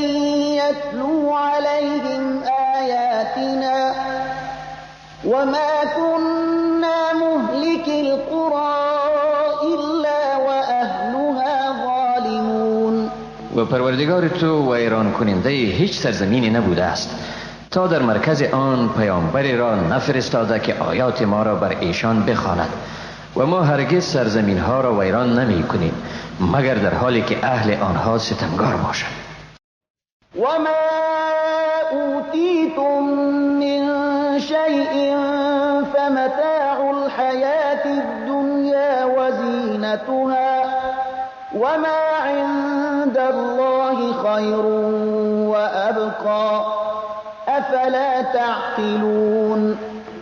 يتلو عليهم آياتنا وما كنا مهلك القرى إلا وأهلها ظالمون. و پروردگار تو ویران کننده هیچ سرزمینی نبوده است تا در مرکز آن پیامبری را نفرستاده که آیات ما را بر ایشان بخواند، و ما هرگز سرزمین ها را ویران نمی کنیم مگر در حالی که اهل آنها ستمگار باشند. و ما اوتیتم من شیء فمتاع الحیاة الدنیا وزینتها وما عند الله خیر وابقی افلا تعقلون.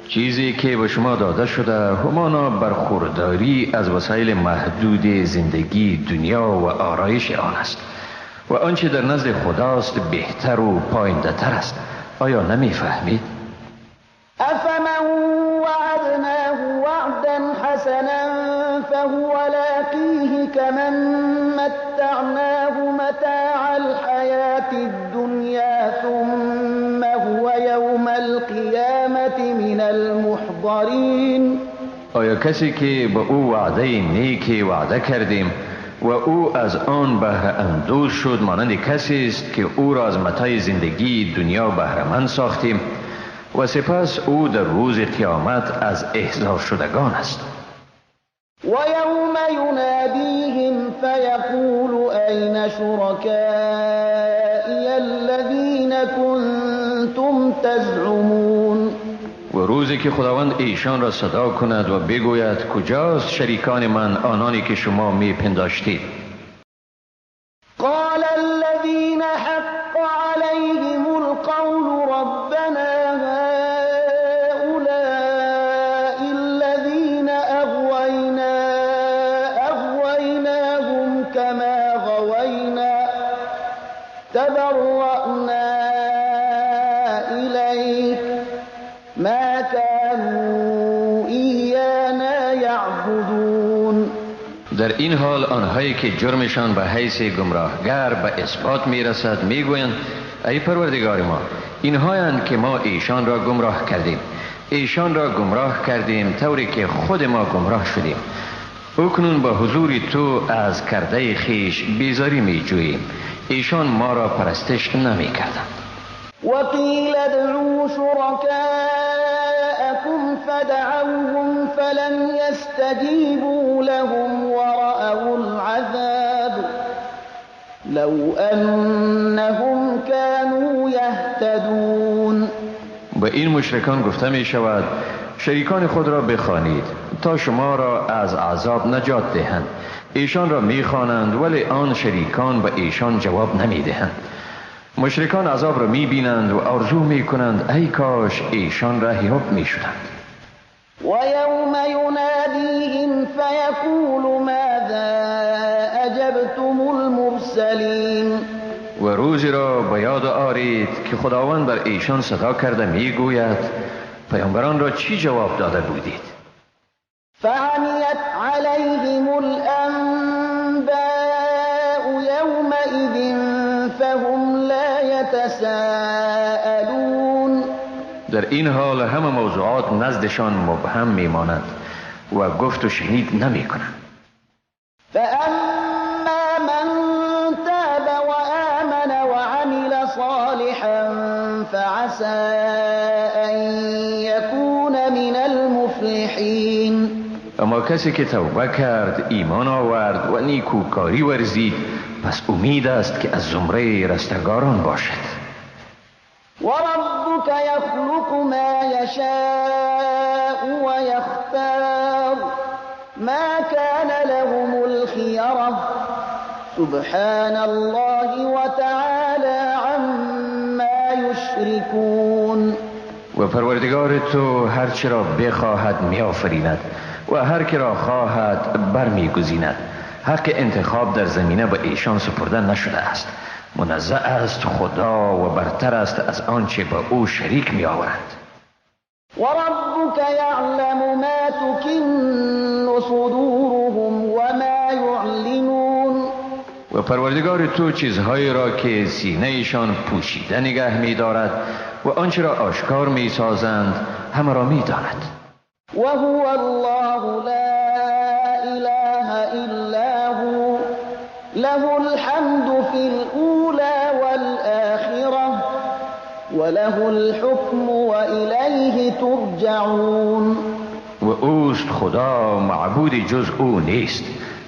چیزی که به شما داده شده همانا برخورداری از وسایل محدود زندگی دنیا و آرایش آن است، و آنچه در نزد خداست بهتر و پاینده تر است. آیا نمیفهمید؟ افمن وعدناه وعدا حسنا فهو لاقیه کمن متعناه متاع الحیاة الدنیا ثم هو یوم القیامة من المحضرین. آیا کسی که به او وعده نیکی وعده کردیم و او از آن بهره اندوز شد مانند کسی است که او را از متاع زندگی دنیا بهره مند ساختیم و سپس او در روز قیامت از احضار شدگان است؟ و یوم ینادیهم فیقول این شرکائی الذین کنتم تزعمون. و روزی که خداوند ایشان را صدا کند و بگوید کجاست شریکان من آنانی که شما میپنداشتید؟ قال الذین حق علیهم القول ربنا هؤلاء الذین اغوینا اغویناهم کما غوینا تبرأنا الیک ما كانوا ایانا یعبدون. در این حال آنهایی که جرمشان به حیث گمراهگر به اثبات میرسد میگویند ای پروردگار ما، اینهایند که ما ایشان را گمراه کردیم، ایشان را گمراه کردیم طوری که خود ما گمراه شدیم. اکنون با حضور تو از کرده خیش بیزاری میجوییم، ایشان ما را پرستش نمیکردند. وقیل ادعوا شرکاءکم فدعوهم فلم یستجیبوا لهم ورأوا العذاب لو انهم كانوا یهتدون. به این مشرکان گفته می شود شریکان خود را بخوانید تا شما را از عذاب نجات دهند. ایشان را می خوانند ولی آن شریکان به ایشان جواب نمی دهند. مشرکان عذاب را می بینند و آرزو می کنند ای کاش ایشان رهیاب می شدند. و یوم ینادیهم يناديهم فيقول ماذا أجبتم المرسلين. و روزی را به یاد آرید که خداوند بر ایشان صدا کرده میگوید پیامبران را چی جواب داده بودید؟ فعمیت علیهم الانباء یومئذ فهم لا یتساءلون. در این حال همه موضوعات نزدشان مبهم میماند و گفت و شنید نمیکنند. فاما من تاب وآمن وعمل صالحا فعسى ان یکون من المفلحین. اما کسی که توبه کرد، ایمان آورد و نیکوکاری ورزید، پس امید است که از زمره رستگاران باشد. وربك يخلق ما يشاء ويختار ما كان لهم الخيرة سبحان الله وتعالى عما يشركون. و پروردگار تو هر چه را بخواهد میآفریند و هر که را خواهد برمیگزیند. حق انتخاب در زمینه به ایشان سپرده نشده است. منزه است خدا و برتر است از آنچه به او شریک می آورند. وربك یعلم ما تکن صدورهم وما یعلنون. و پروردگار تو چیزهایی را که سینه ایشان پوشیده نگه می دارد و آنچه را آشکار می سازند همه را می داند. وهو الله لا اله الا هو له الحمد في الأولى والآخرة وله الحكم وإليه ترجعون. و اوست خدا، معبود جز او نیست.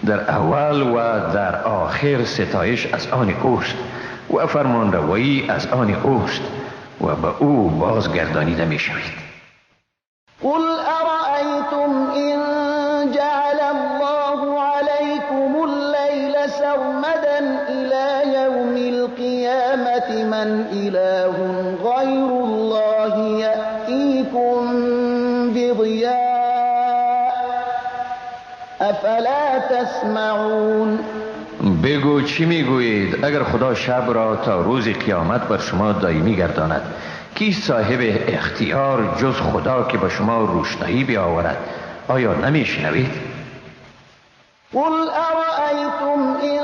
در اول و در آخر ستایش از آن اوست و فرمانروایی از آن اوست و به او بازگردانیده می شوید. قل أرأيتم إن جعل الله عليكم الليل سرمدا إلى يوم القيامة من إله غير الله يأتيكم بضياء أفلا تسمعون. بگو چی میگویید اگر خدا شب را تا روز قیامت بر شما دائمی گرداند؟ کی صاحب اختیار جز خدا که به شما روشنایی بیاورد؟ آیا نمیشنوید؟ قل أرأيتم إن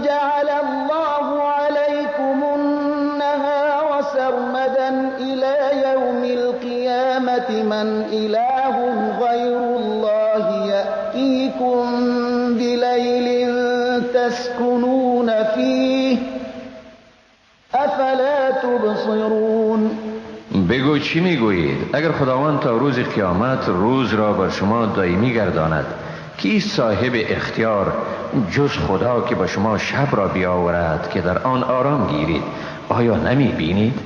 جعل الله عليكم النهار سرمدا إلى يوم القيامة من إله غير الله يأتيكم بليل تسكنون فيه أفلا تبصرون. بگو چی میگویید اگر خداوند تا روز قیامت روز را بر شما دائمی گرداند؟ کی صاحب اختیار جز خدا که به شما شب را بیاورد که در آن آرام گیرید؟ آیا نمی بینید؟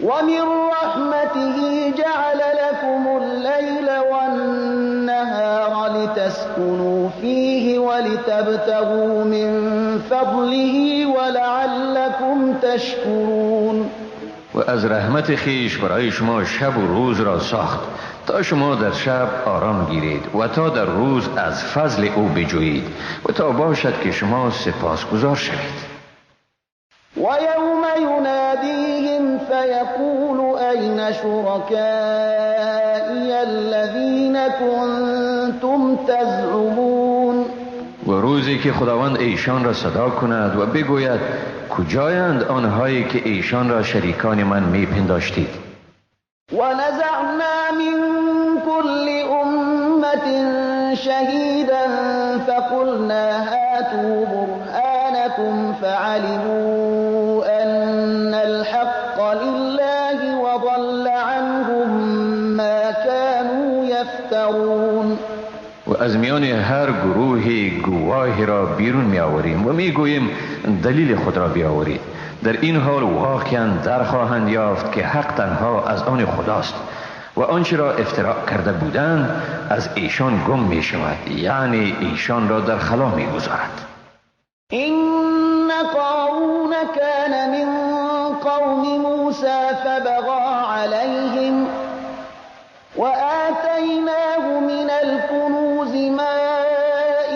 ومن رحمته جعل لكم الليل والنهار لتسكنوا فيه ولتبتغوا من فضله ولعلكم تشكرون. و از رحمت خیش برای شما شب و روز را ساخت تا شما در شب آرام گیرید و تا در روز از فضل او بجویید و تا باشد که شما سپاسگزار شوید. و یوم ینادیهم فیقول این شرکائی الذین کنتم تزعمون. و روزی که خداوند ایشان را صدا کند و بگوید کجایند آنهایی که ایشان را شریکان من میپنداشتید؟ و نزعنا من كل امة شهیدا فقلنا هاتوا برهانكم فعلموا ان الحق لله وضل عنهم ما كانوا یفترون. و از میان هر گروهی گواهی را بیرون می آوریم و می گوییم دلیل خود را بیاورید. در این حال واقعا در خواهند یافت که حق تنها از آن خداست و آنچه را افتراء کرده بودند از ایشان گم می شود، یعنی ایشان را در خلا می گذارد. این قارون کان من قوم موسی فبغى علیهم وآتيناه من الكنوز ما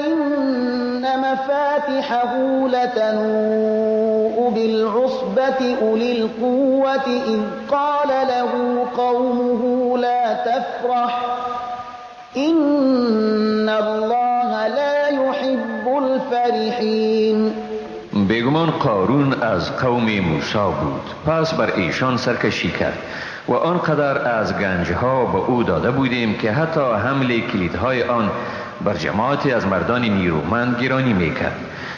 إن مفاتحه لتنوء بالعصبة أولي القوة إذ قال له قومه لا تفرح إن الله لا يحب الفرحين. بیگمان قارون از قوم موسی بود، پس بر ایشان سرکشی کرد و آنقدر از گنجها به او داده بودیم که حتی حمل کلیدهای آن بر جماعتی از مردان نیرومند گرانی میکرد.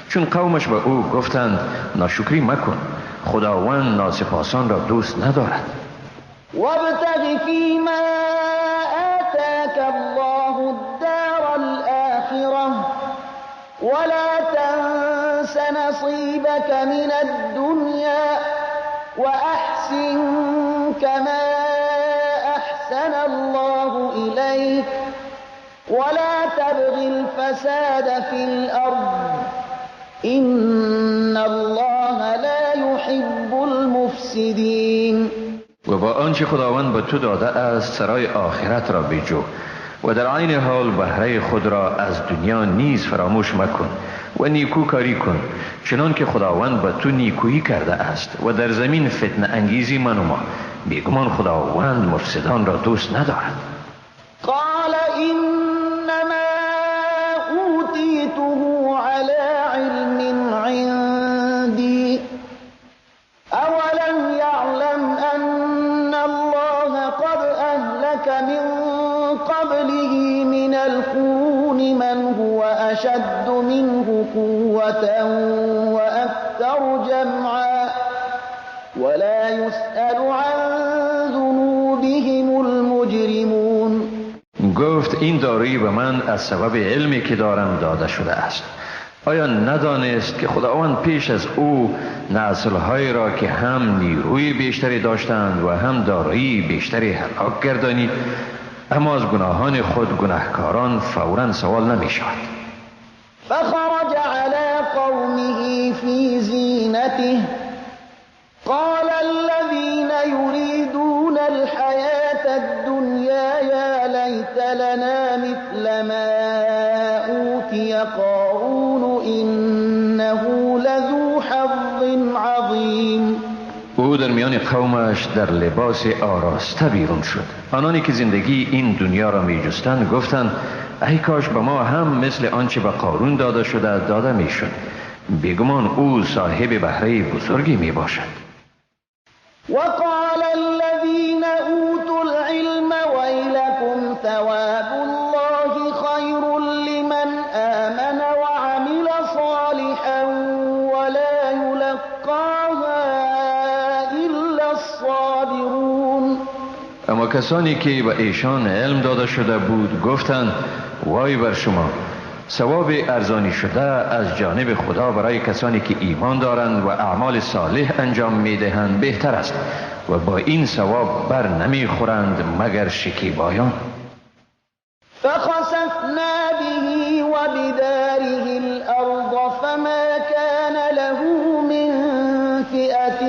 چون قومش به او گفتند ناشکری مکن، خداوند ناسپاسان را دوست ندارد. وابتغ فیما آتاک الله الدار الآخرة ولا تنس نصیبک من الدنیا وأحسن كما أحسن الله إليك ولا تبغ الفساد في الأرض إن الله لا يحب المفسدين. و با آنچه خداوند به تو داده است سرای آخرت را بجو و در عین حال بهره خود را از دنیا نیز فراموش مکن و نیکو کاری کن، چنان که خداوند به تو نیکویی کرده است و در زمین فتنه انگیزی منما. بیگمان خداوند مفسدان را دوست ندارد. قال انما اوتیته علی علم عندی اولم یعلم ان الله قد اهلک من قبله من القرون من هو أشد منه قوة وأكثر جمعا ولا يسأل عن ذنوبهم المجرمون. گفت این دارویی به من از سبب علمی که دارم داده شده است. آیا ندانست که خداوند پیش از او نسل‌هایی را که هم نیروی بیشتری داشتند و هم دارایی بیشتری هلاک گردانید؟ اما از گناهان خود گناهکاران فوراً سوال نمی شود. فخرج على قومه في زینته قال الذين يريدون الحياة الدنيا يا ليت لنا مثل ما أوتي قارون إنه لذو حظ عظیم. او در میان قومش در لباس آراسته بیرون شد. آنانی که زندگی این دنیا را می جستند گفتند ای کاش به ما هم مثل آنچه به قارون داده شده داده می شد. بیگمان او صاحب بهره بزرگی می باشد. وقال الذين اوتوا العلم ويلكم ثواب الله خير لمن آمن وعمل صالحا ولا يلقاها إلا الصابرون. اما کسانی که به ایشان علم داده شده بود گفتند وای بر شما، ثواب ارزانی شده از جانب خدا برای کسانی که ایمان دارند و اعمال صالح انجام میدهند بهتر است و با این ثواب بر نمیخورند مگر شکیبایان. فخسفنا به وبداره الارض فما كان له من فئة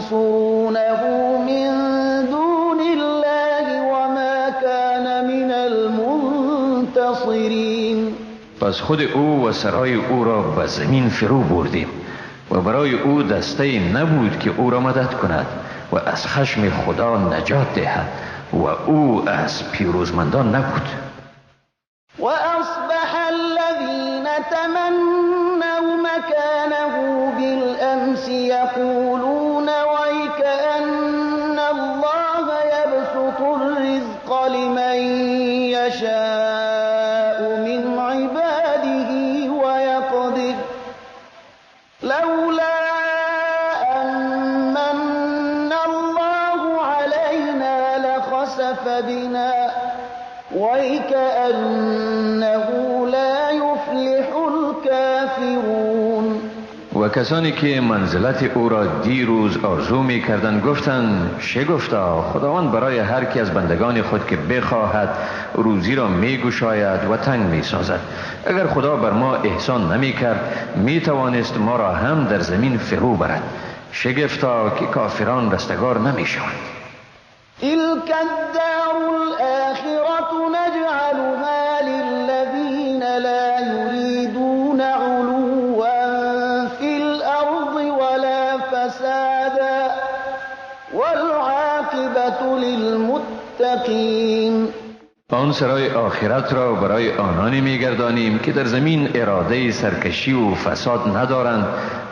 ينصرونه من دون الله وما كان من المنتصرین. پس خود او و سرای او را به زمین فرو بردیم و برای او دسته نبود که او را مدد کند و از خشم خدا نجات دهد و او از پیروزمندان نبود. و اصبح الذین تمنوا مکانه بالامس یقولون ویکأن الله یبسط الرزق لمن یشاء من عباده ویقدر لولا أن من الله علينا لخسف بنا ويكأنه لا يفلح الكافرون. و کسانی که منزلت او را دیروز آرزو می کردند گفتند شگفتا، خداوند برای هر کی از بندگان خود که بخواهد روزی را می گشاید و تنگ می سازد. اگر خدا بر ما احسان نمی کرد می توانست ما را هم در زمین فرو برد. شگفتا که کافران رستگار نمی شوند. تلك الدار الآخرة نجعلها للذين لا يريدون علوا في الأرض ولا فسادا والعاقبة للمتقين. آن سرای آخرت را برای آنانی می‌گردانیم که در زمین اراده سرکشی و فساد ندارند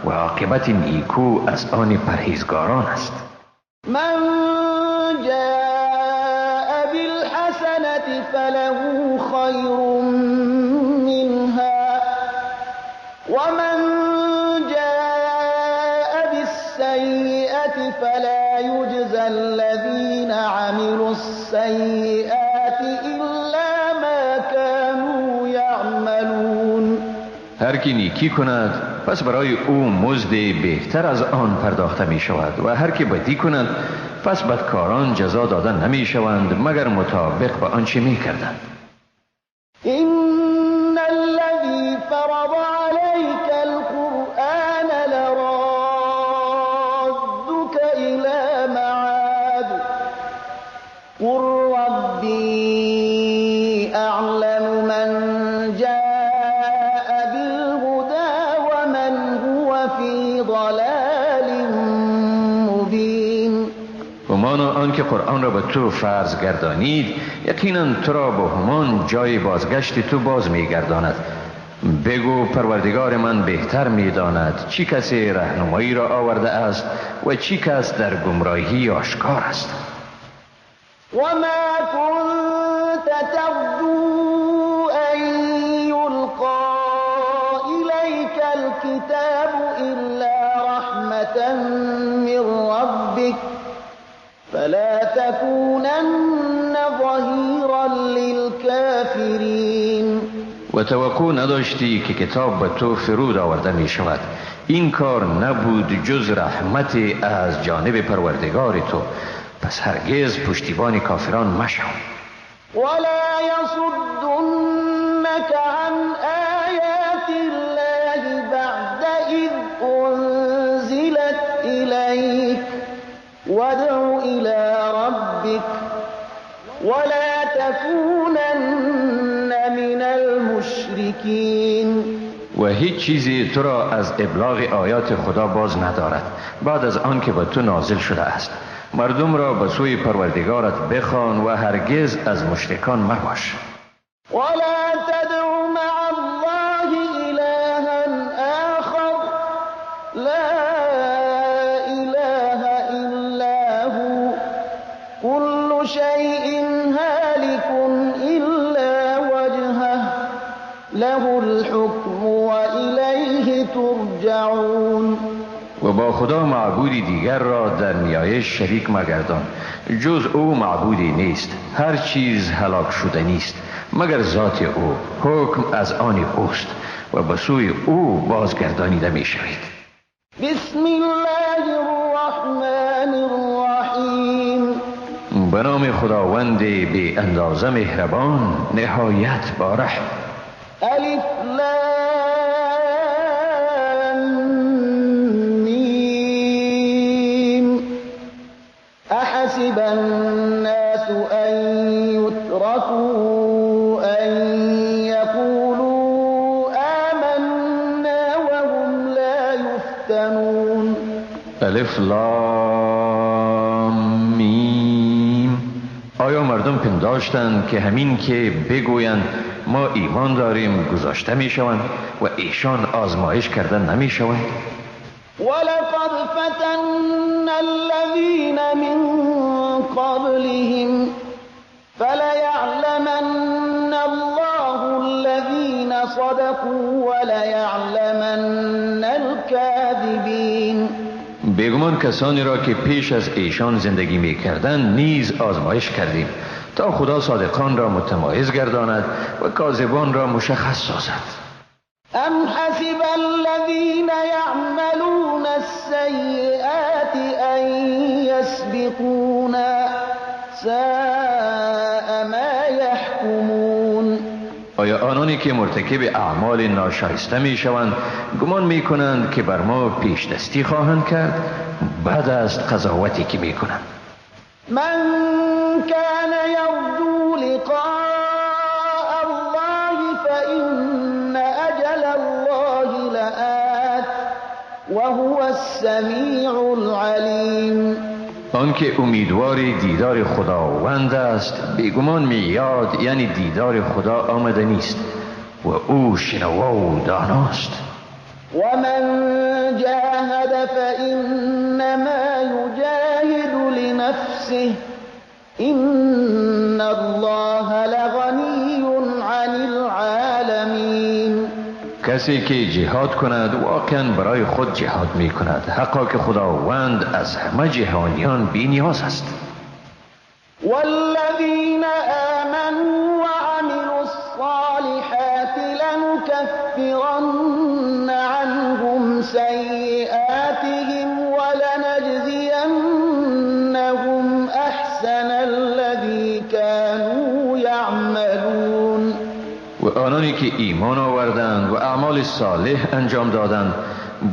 و عاقبت نیکو از آن پرهیزگاران است. من جاء بالحسنة فله خیر منها ومن جاء بالسیئة فلا یجزى الذین عملوا السیئات إلا ما كانوا يعملون. هر کی نیکی کند پس برای او مزد بهتر از آن پرداخته می شود و هر کی بدی کند پس بدکاران جزا داده نمی شوند مگر مطابق به آنچه می کردند. إن الذي فرض عليك القرآن لرادك إلى معاد قل ربي أعلم من جاء بالهدى ومن هو في ضلال مبين. و مانا آنکه قرآن را به تو فرض گردانید یقینا تو را به همان جای بازگشت تو باز می‌گرداند. بگو پروردگار من بهتر می‌داند چی کسی رهنمایی را آورده است و چی کس در گمراهی آشکار است. وما كنت ترجو أن يلقى إليك الكتاب إلا رحمة من ربك فلا تكونن ظهيرا للكافرين. و توقع نداشتی که کتاب به تو فرود آورده می شود. این کار نبود جز رحمت از جانب پروردگار تو، پس هرگز پشتیبان کافران مشو. ولا يصدنك عن آيات الله بعد إذ أنزلت إليك وادع إلى ربك ولا تكونن من المشركين. و هیچ چیزی تو را از ابلاغ آیات خدا باز ندارد بعد از آن که به تو نازل شده است. مردم را به سوی پروردگارت بخوان و هرگز از مشرکان مباش. ولا تدع مع الله إلها آخر لا إله إلا هو كل شيء هالك إلا وجهه له الحكم وإليه ترجعون. و با خدا معبودی دیگر را در نیایش شریک مگردان، جز او معبودی نیست. هر چیز هلاک شده نیست مگر ذات او، حکم از آن اوست و به سوی او بازگردانیده می شوید. بسم الله الرحمن الرحیم. به نام خداوند بی اندازه مهربان نهایت با رحم. الف لام میم. احسب الناس ان یترکوا ان یقولوا آمنا وهم لا یفتنون. الف لام میم. آیا مردم پنداشتند که همین که بگویند ما ایمان داریم گذاشته می شوند و ایشان آزمایش کردن نمی شوند؟ ولقد فتنا الذین من قبلهم فلیعلمن الله الذین صدقوا وليعلمن الكاذبین. بیگمان کسانی را که پیش از ایشان زندگی می کردند نیز آزمایش کردیم تا خدا صادقان را متمایز گرداند و کاذبان را مشخص سازد. ام حسب الذین یعملون السیئات ان یسبقونا ساء ما یحکمون. آیا آنانی که مرتکب اعمال ناشایسته می شوند گمان می کنند که بر ما پیش دستی خواهند کرد؟ بد است قضاوتی که می کنند. من كان يرجو لقاء الله فإن أجل الله لآت وهو السمیع العلیم. آنکه امیدوار دیدار خداوند است بیگمان میعاد یعنی دیدار خدا آمده نیست و او شنوا و داناست. ومن جاهد فإنما يجاهد لنفسه إن الله لغنی عن العالمین. کسی که جهاد کند واقعا برای خود جهاد می کند، حقا که خداوند از همه جهانیان بی نیاز است. والذین آمنوا وعملوا الصالحات لنكفرن عنهم سيئاتهم ولنجزینهم احسن الذی كانوا یعملون. و آنانی که ایمان آوردند و اعمال صالح انجام دادند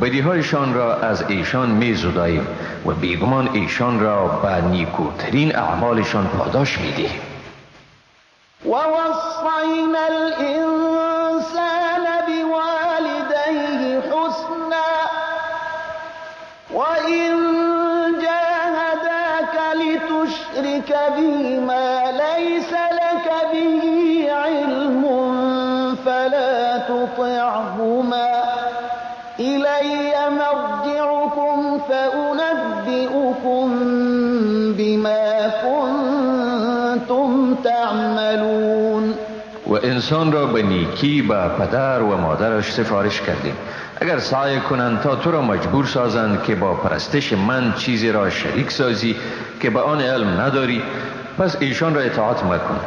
بدیهایشان را از ایشان می زداییم و بیگمان ایشان را به نیکوترین اعمالشان پاداش می دهیم. و وصینا الانسان بوالدیه حسنا وإن جاهداک لتشرک بی ما لیس لک به علم فلا تطعهما إلی مرجعکم فأنبئکم بما کنتم تعملون. و انسان را به نیکی به پدر و مادرش سفارش کردیم اگر سعی کنند تا تو را مجبور سازند که با پرستش من چیزی را شریک سازی که به آن علم نداری، پس ایشان را اطاعت مکن.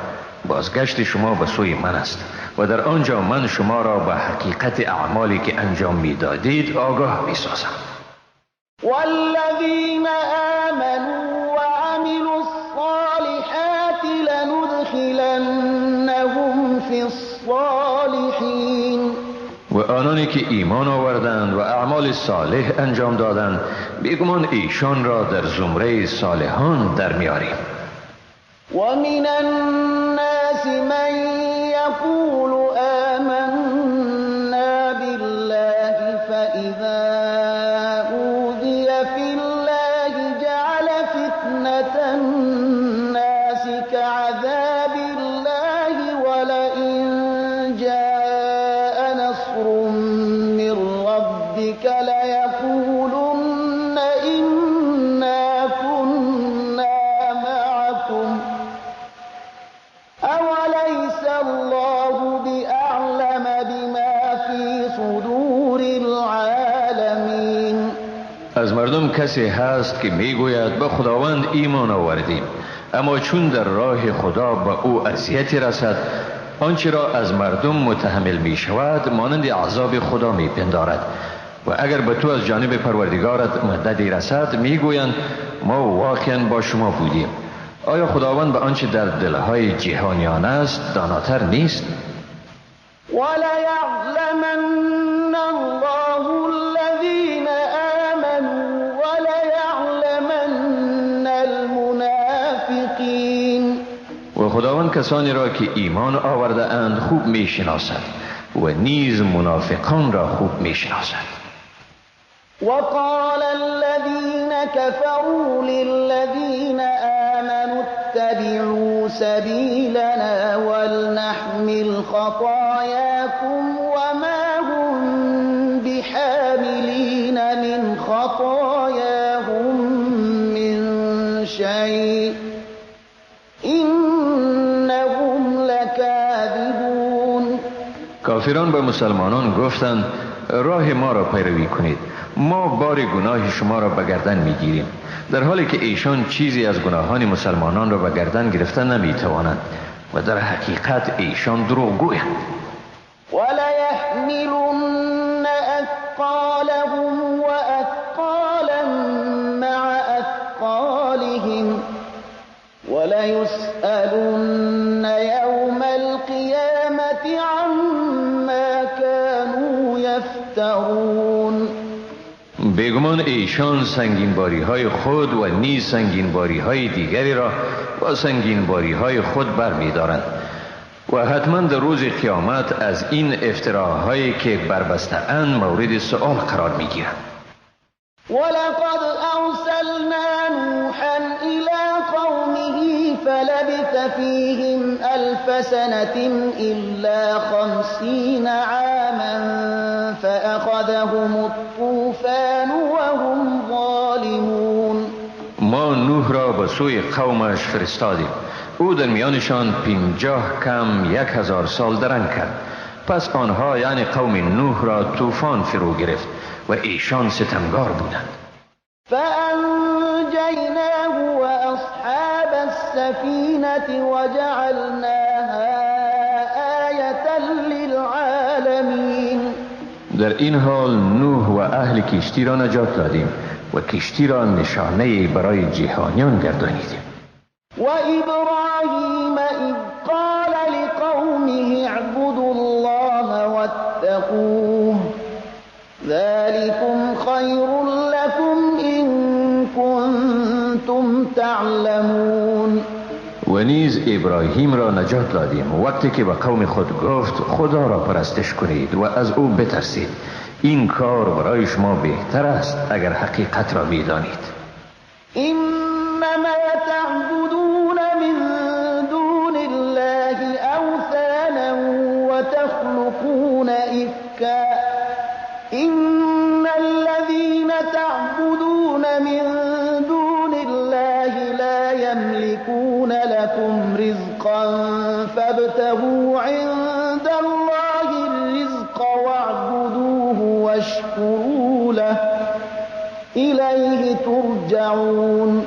بازگشت شما به سوی من است و در آنجا من شما را به حقیقت اعمالی که انجام میدادید آگاه میسازم. والذین آمنوا وعملوا الصالحات لندخلنهم فی الصالحین. و آنانی که ایمان آوردند و اعمال صالح انجام دادند بیگمان ایشان را در زمره صالحان در میاریم. ومن الناس من يقول آمنا بالله فإذا أوذي في الله جعل فتنة الناس كعذاب الله ولئن جاء نصر من ربك ليقولن إنا كنا معكم أوليس الله بأعلم بما في صدور العالمین. از مردم کسی هست که میگوید به خداوند ایمان آوردیم، اما چون در راه خدا به او اذیتی رسد آنچه را از مردم متحمل می شود مانند عذاب خدا می پندارد و اگر به تو از جانب پروردگارت مددی رسد میگویند ما واقعا با شما بودیم. آیا خداوند به آنچه در دلهای جهانیان است داناتر نیست؟ وليعلمن الله الذين آمنوا وليعلمن المنافقین. و خداوند کسانی را که ایمان آورده اند خوب می شناسد و نیز منافقان را خوب می شناسد. وقال الذين كفروا للذين آمنوا اتبعوا سبيلنا ولنحمل خطاياكم وما هم بحاملين من خطاياهم من شيء إنهم لكاذبون. کافران به مسلمانان گفتند راه ما را پیروی کنید، ما بار گناه شما را به گردن میگیریم، در حالی که ایشان چیزی از گناهان مسلمانان را به گردن گرفته نمیتوانند و در حقیقت ایشان دروغ گویند. وليحملن اثقالهم واثقالا مع اثقالهم وليسألن يوم القيامة عما كانوا يفترون. بیگمان بیگمان ایشان سنگینباری های خود و نیز سنگینباری های دیگری را با سنگینباری های خود برمی‌دارند و حتما در روز قیامت از این افتراهایی که بربسته اند مورد سؤال قرار می‌گیرند. ولقد ارسلنا نوحا الى قومه فلبث فيهم 1000 سنة إلا 50 عاما فأخذهم الطوفان وهم ظالمون. ما نوح را به سوی قومش فرستادیم. او در میانشان 50 کم 1000 سال درنگ کرد. پس آنها یعنی قوم نوح را طوفان فرو گرفت و ایشان ستمگار بودند. فأنجیناه وأصحاب السفینة وجعلناها آیة للعالمین. در این حال نوح و اهل کشتی را نجات دادیم و کشتی را نشانه برای جهانیان گردانیدیم. و ابراهیم اذ قال لقومه اعبدوا الله واتقوه ذلكم خیر لكم إن كنتم تعلمون. و نیز ابراهیم را نجات دادیم وقتی که به قوم خود گفت خدا را پرستش کنید و از او بترسید، این کار برای شما بهتر است اگر حقیقت را می‌دانید. انما تعبدون من دون الله اوثانا وتخلقون افکا إن الذين تعبدون من دون الله لا يملكون لكم رزقا فابتغوا عند الله الرزق واعبدوه واشكروا له إليه ترجعون.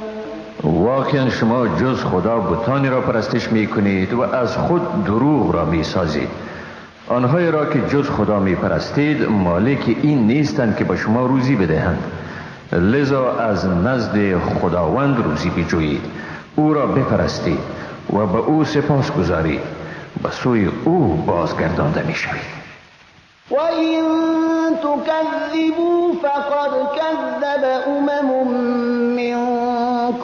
واقعا شما جز خدا بتانی را پرستش می کنید و از خود دروغ را می سازید. آنهایی را که جز خدا می پرستید مالک این نیستند که به شما روزی بدهند، لذا از نزد خداوند روزی بجویید، او را بپرستید و به او سپاس گذارید، به سوی او بازگردانده می شوید. و این تکذبوا فقد کذب امم من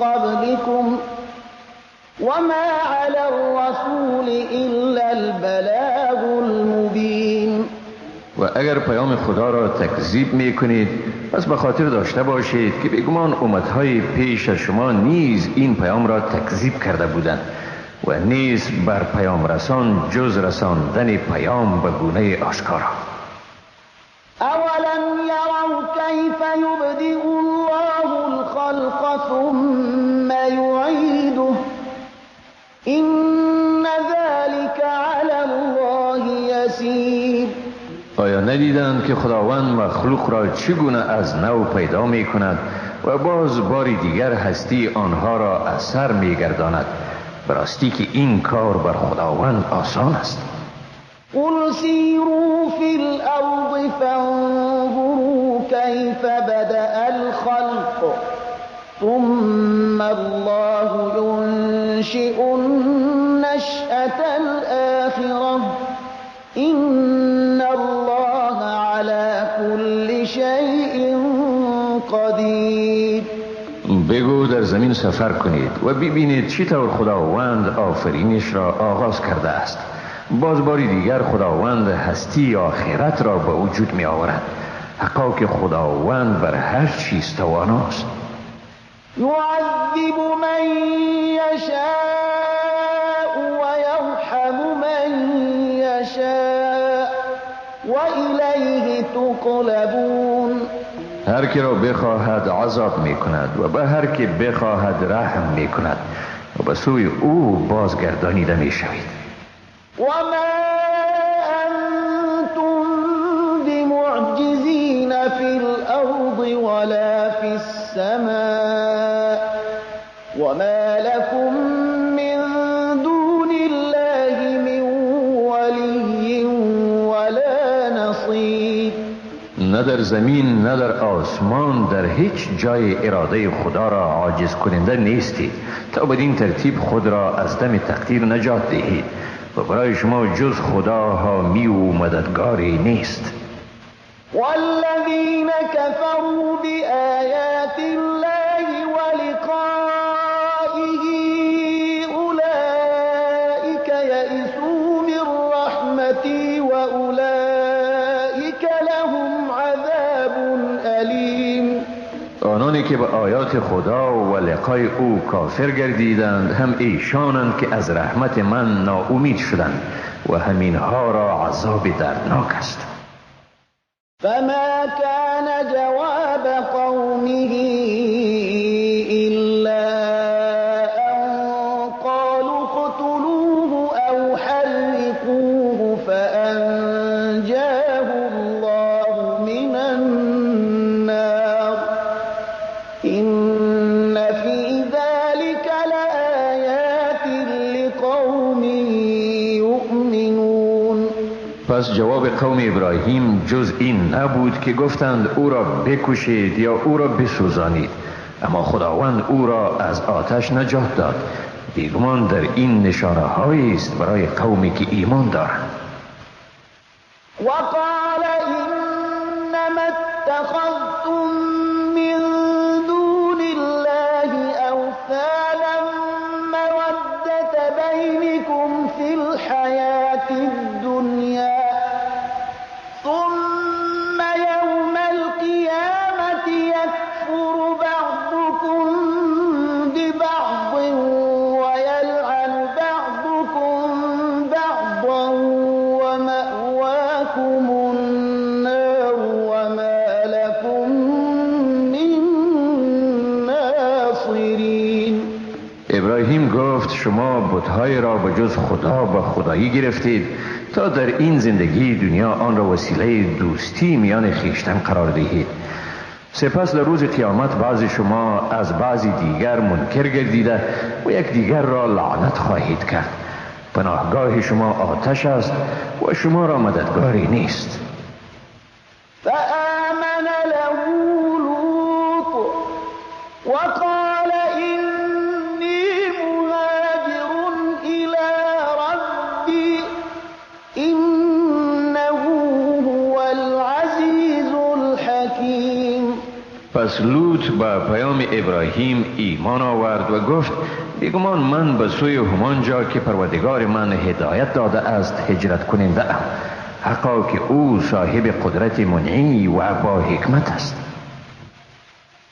قبلكم وما على الرسول إلا البلاغ المبین. و اگر پیام خدا را تکذیب می کنید پس به خاطر داشته باشید که بیگمان امتهای پیش از شما نیز این پیام را تکذیب کرده بودند و نیز بر پیام رسان جز رساندن پیام به گونه آشکارا. اولم یروا کیف یبدئ الله الخلق ثم یعیده إن ذلك على الله يسير. آیا ندیدند که خداوند مخلوق را چگونه از نو پیدا می کند و باز باری دیگر هستی آنها را اثر می گرداند؟ براستی که این کار بر خداوند آسان است. قل سیروا فی الارض فانظروا کیف بدأ الخلق ثم الله ينشئ النشأة الآخرة إن الله على كل شيء قدیر. بگو در زمین سفر کنید و ببینید چطور خداوند آفرینش را آغاز کرده است. باز باری دیگر خداوند هستی آخرت را به وجود می آورد. حقا که خداوند بر هر چیز تواناست. يعذب من يشاء ويرحم من يشاء وإليه تقلبون. هر کی را بخواهد عذاب می کند و به هر کی بخواهد رحم می کند و به سوی او بازگردانیده می شوید. وما أنتم بمعجزين في الأرض ولا في السماء وما لكم من دون الله من ولي ولا نصير. نه در زمین نه در آسمان در هیچ جای اراده خدا را عاجز کننده نیستید تا بدین ترتیب خود را از دم تقدیر نجات دهید و برای شما جز خدا حامی و مددگاری نیست. والذین كفروا بآیات الله ولقائه أولئك يئسوا من رحمتي وأولئك لهم عذاب أليم. آنانی که به آیات خدا و لقای او کافر گردیدند هم ایشانند که از رحمت من ناامید شدند و همینها را عذاب دردناک است. فما كان جواب قومه إلا أن قالوا اقتلوه أو حرقوه فأنجاه الله من النار إن في ذلك لآيات لقوم يؤمنون. پس جواب قوم ابراهیم جز این نبود که گفتند او را بکشید یا او را بسوزانید، اما خداوند او را از آتش نجات داد. بیگمان در این نشانه هایی است برای قومی که ایمان دارند. وقال انما اتخذتم من دون الله اوثانا مودة بینکم فی الحیاة الدنیا ثم يوم القيامة يكفر بعضكم ببعض ويلعن بعضكم بعضا ومأواكم النار وما لكم من ناصرين. ابراهیم گفت شما بت‌های را به جز خدا با خدایی گرفتید تا در این زندگی دنیا آن را وسیله دوستی میان خویشتن قرار دهید. سپس در روز قیامت بعضی شما از بعضی دیگر منکر گردیده و یک دیگر را لعنت خواهید کرد. پناهگاه شما آتش است و شما را مددگاری نیست. فآمن له لوط وقال إني مهاجر إلى ربي إنه هو العزیز الحکیم. پس لوط با پیام ابراهیم ایمان آورد و گفت بیگمان من به سوی همانجا که پروردگار من هدایت داده است هجرت کننده ام، حقا که او صاحب قدرت منعی و با حکمت است.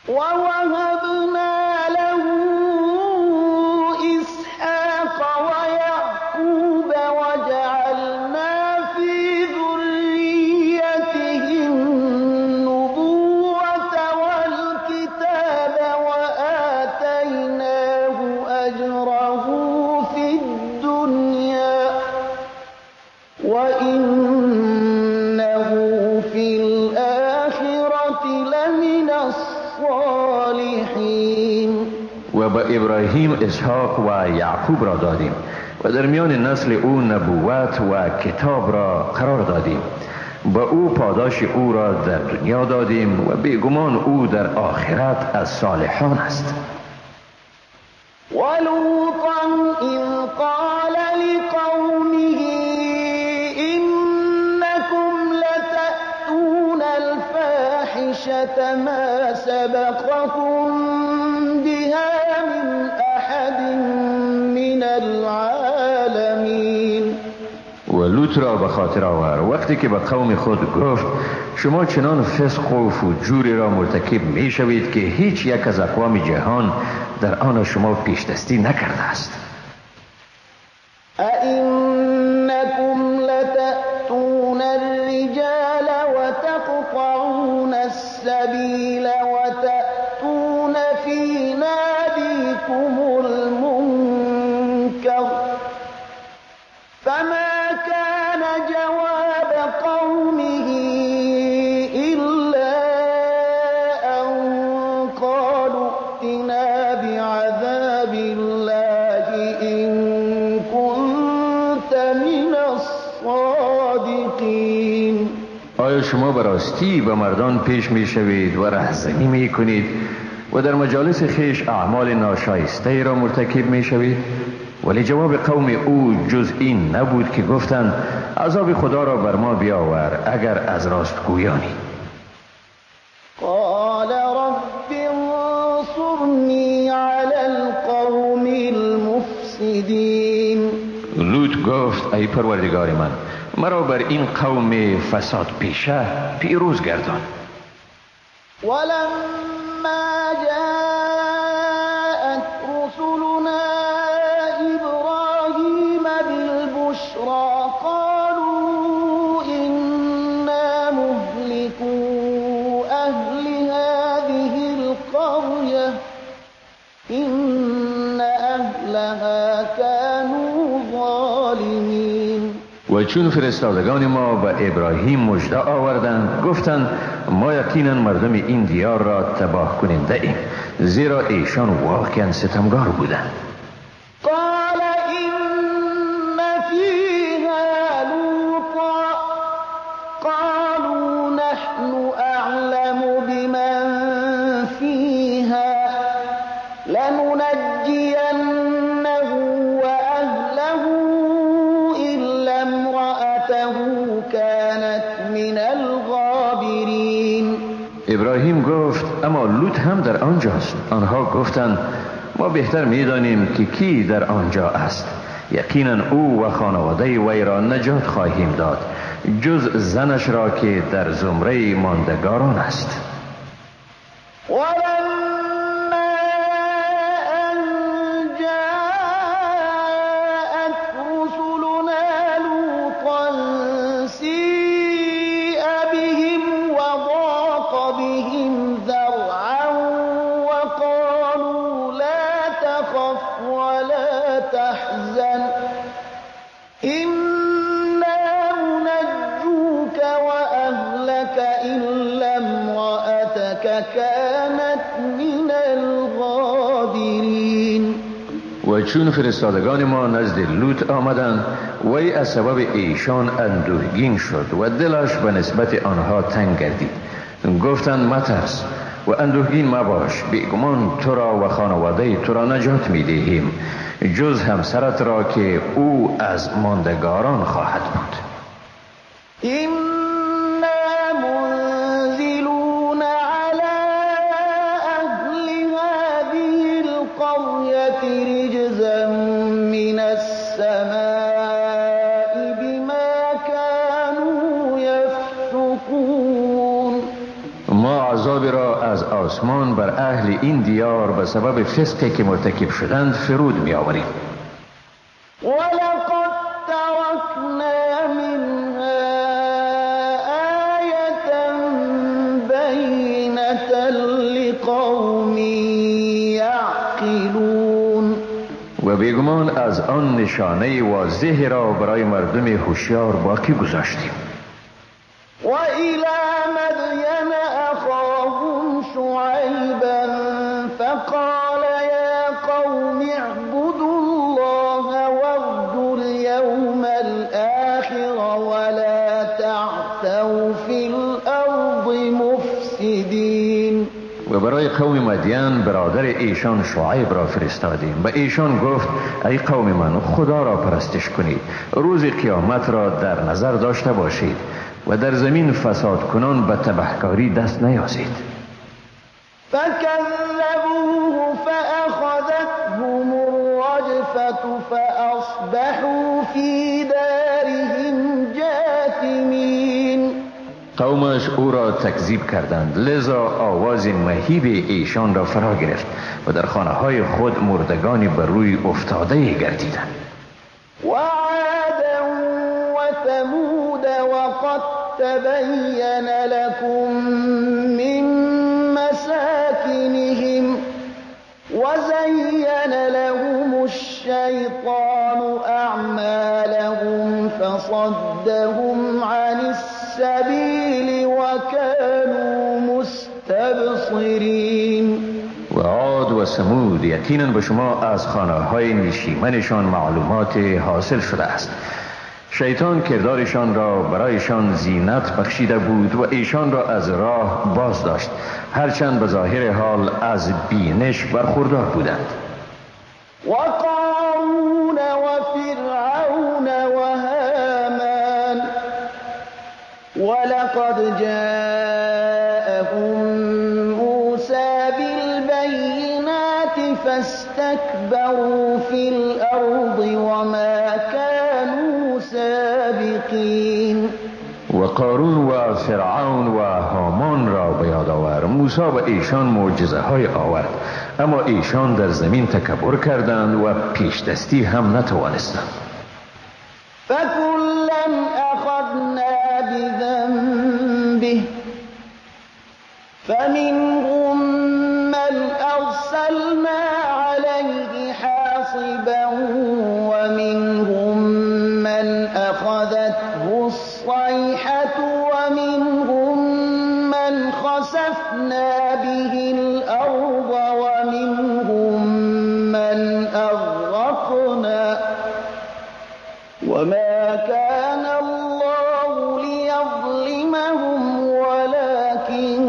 ووهبنا له اسحاق ويعقوب وجعلنا في ذريته النبوة والكتاب وآتيناه أجره في الدنيا وإنه في الآخرة لمن الصالحین. و به ابراهیم اسحاق و یعقوب را دادیم و در میان نسل او نبوت و کتاب را قرار دادیم. با او پاداش او را در دنیا دادیم و بیگمان او در آخرت از صالحان است. ولوطا اذ قال لقومه انکم لتأتون الفاحشة ما سبقكم بها من احد من العالمین. و لوط را به خاطر آور وقتی که به قوم خود گفت شما چنان فسق و فجوری را مرتکب می شوید که هیچ یک از اقوام جهان در آن شما پیش دستی نکرده است. أئنکم لتأتون الرجال وتقطعون السبیل وتأتون فی نادیکم المنکر فما كان جواب قومه إلا أن قالوا ائتنا بعذاب الله إن كنت من الصادقین. آیا شما به راستی به مردان پیش می شوید و رهزنی می کنید و در مجالس خویش اعمال ناشایسته را مرتکب می شوید؟ ولی جواب قوم او جز این نبود که گفتند عذاب خدا را بر ما بیاور اگر از راستگویانی. المفسدين. لوط گفت ای پروردگار من، مرا بر این قوم فساد پیشه پیروز گردان. ولما جاءت رسلنا إبراهيم بالبشرى قالوا إنا مهلكو أهل هذه القرية إن أهلها كانوا ظالمين. و چون فرستادگان ما به ابراهیم مژده آوردند، گفتند ما یقینا مردم این دیار را تباه کننده ایم، زیرا ایشان واقعا ستمگار بودند. قال إن فيها لوطا قالوا نحن أعلم بمن فيها لننجينه وأهله إلا امرأته كانت من الغابرين. ابراهیم گفت اما لوط هم در آنجاست. آنها گفتند ما بهتر می‌دانیم که کی در آنجا است، یقینا او و خانواده وی را نجات خواهیم داد، جز زنش را که در زمره ماندگاران است. ولما أن جاءت رسلنا لوطا سيء بهم وضاق بهم ذرعا وقالوا لا تخف ولا تحزن إنا منجوك وأهلك إلا امرأتك كانت من الغابرين. و چون فرستادگان ما نزد لوط آمدند، وی از سبب ایشان اندوهگین شد و دلش به نسبت آنها تنگ گردید. گفتند مترس و اندوهگین مباش، بیگمان تو را و خانواده تو را نجات میدهیم، جز همسرت را که او از ماندگاران خواهد بود. إنا منزلون على أهل هذه القرية رجزا من السماء بما كانوا يفسقون. ما عذاب را از آسمان بر اهل این دیار به سبب فسقی که مرتکب شدند فرود می آوریم. ولقد تركنا منها آية بينة لقوم يعقلون. و بیگمان از آن نشانه واضح را برای مردم هوشیار باقی گذاشتیم. وإلى مدين أخاهم شعيبا فقال يا قوم اعبدوا الله وارجوا اليوم الآخر ولا تعثوا في الأرض مفسدين. و برای قوم مدین برادر ایشان شعیب را فرستادیم. به ایشان گفت ای قوم من، خدا را پرستش کنید، روز قیامت را در نظر داشته باشید و در زمین فساد کنان به تبهکاری دست نیازید. فكذبوه فأخذتهم الرجفة فأصبحوا في دارهم جاثمين. قومش او را تکذیب کردند، لذا آواز مهیب ایشان را فرا گرفت و در خانه های خود مردگانی بر روی افتاده گردیدند. وعادا وثمود وقد تبين لكم من مساكنهم وزين لهم الشيطان أعمالهم فصدهم عن السبيل وكانوا مستبصرين. و عاد و ثمود یقینا به شما از خانه های نشیمنشان معلومات حاصل شده است. شیطان کردارشان را برایشان زینت بخشیده بود و ایشان را از راه باز داشت، هرچند به ظاهر حال از بینش برخوردار بودند. وقارون وفرعون وهامان ولقد جاءهم موسى بالبينات فاستكبروا استكبروا في الأرض وما كانوا سابقين. و قارون و فرعون و هامان را به یاد آور. موسی به ایشان معجزه های آورد، اما ایشان در زمین تکبر کردند و پیش دستی هم نتوانستند. فکلا اخذنا بذنبه فمنهم من ارسلنا علیه حاصبا ومنهم من اخذته الصیحة ومنهم من خسفنا به الارض ومنهم من اغرقنا وما كان الله ليظلمهم ولكن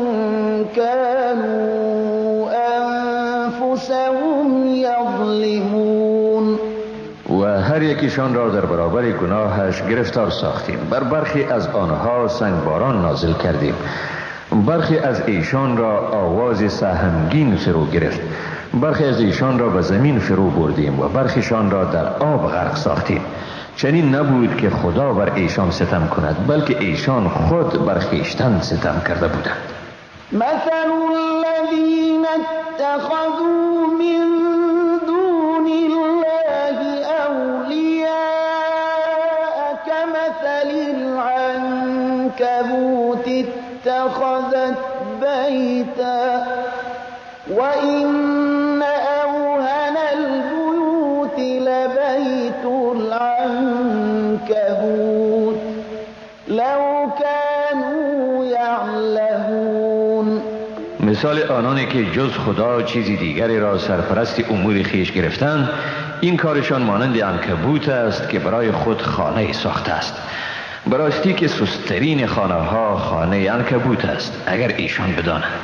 كانوا انفسهم یظلمون. و هر یکیشان را در برابر گناهش گرفتار ساختیم. بر برخی از آنها سنگباران نازل کردیم، برخی از ایشان را آواز سهمگین فرو گرفت، برخی از ایشان را به زمین فرو بردیم و برخیشان را در آب غرق ساختیم. چنین نبود که خدا بر ایشان ستم کند، بلکه ایشان خود بر خویشتن ستم کرده بودند. مثل الذین اتخذوا من دون الله اولیاء كمثل العنكبوت اتخذت بیتا وإن أوهن البيوت لبيت العنكبوت لو كانوا يعلمون. مثال آنانی که جز خدا چیزی دیگری را سرپرست امور خویش گرفتند، این کارشان مانند عنکبوت است که برای خود خانه ساخته است. براستی که سسترین خانه ها خانه عنکبوت است، اگر ایشان بدانند.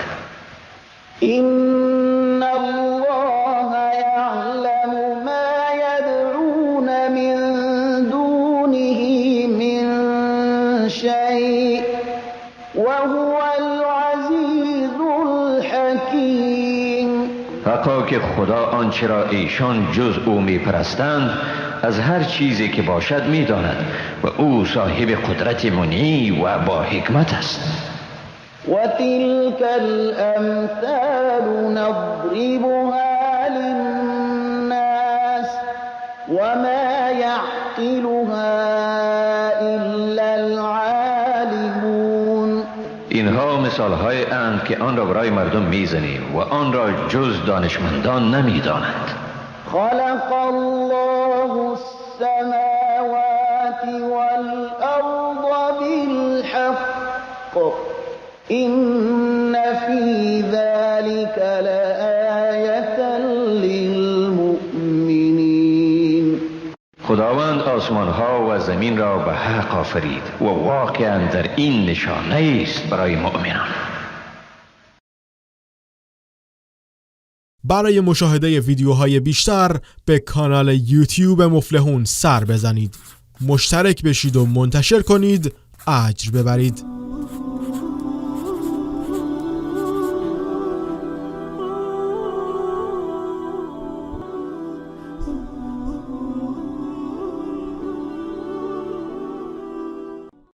إن الله يعلم ما يدعون من دونه من شيء وهو العزيز الحكيم. حقا که خدا آنچه را ایشان جز او میپرستند از هر چیزی که باشد میداند و او صاحب قدرت منی و با حکمت است. وتلك الأمثال نضربها للناس وما يعقلها إلا العالمون. اینها مثالهای اند که آن را برای مردم میزنیم و آن را جز دانشمندان نمیدانند. خلق الله السماوات والأرض بالحق إن في ذلك لآية للمؤمنين. خداوند آسمان ها و زمین را به حق آفرید و واقعا در این نشانه است برای مؤمنان. برای مشاهده ویدیوهای بیشتر به کانال یوتیوب مفلحون سر بزنید، مشترک بشید و منتشر کنید، اجر ببرید.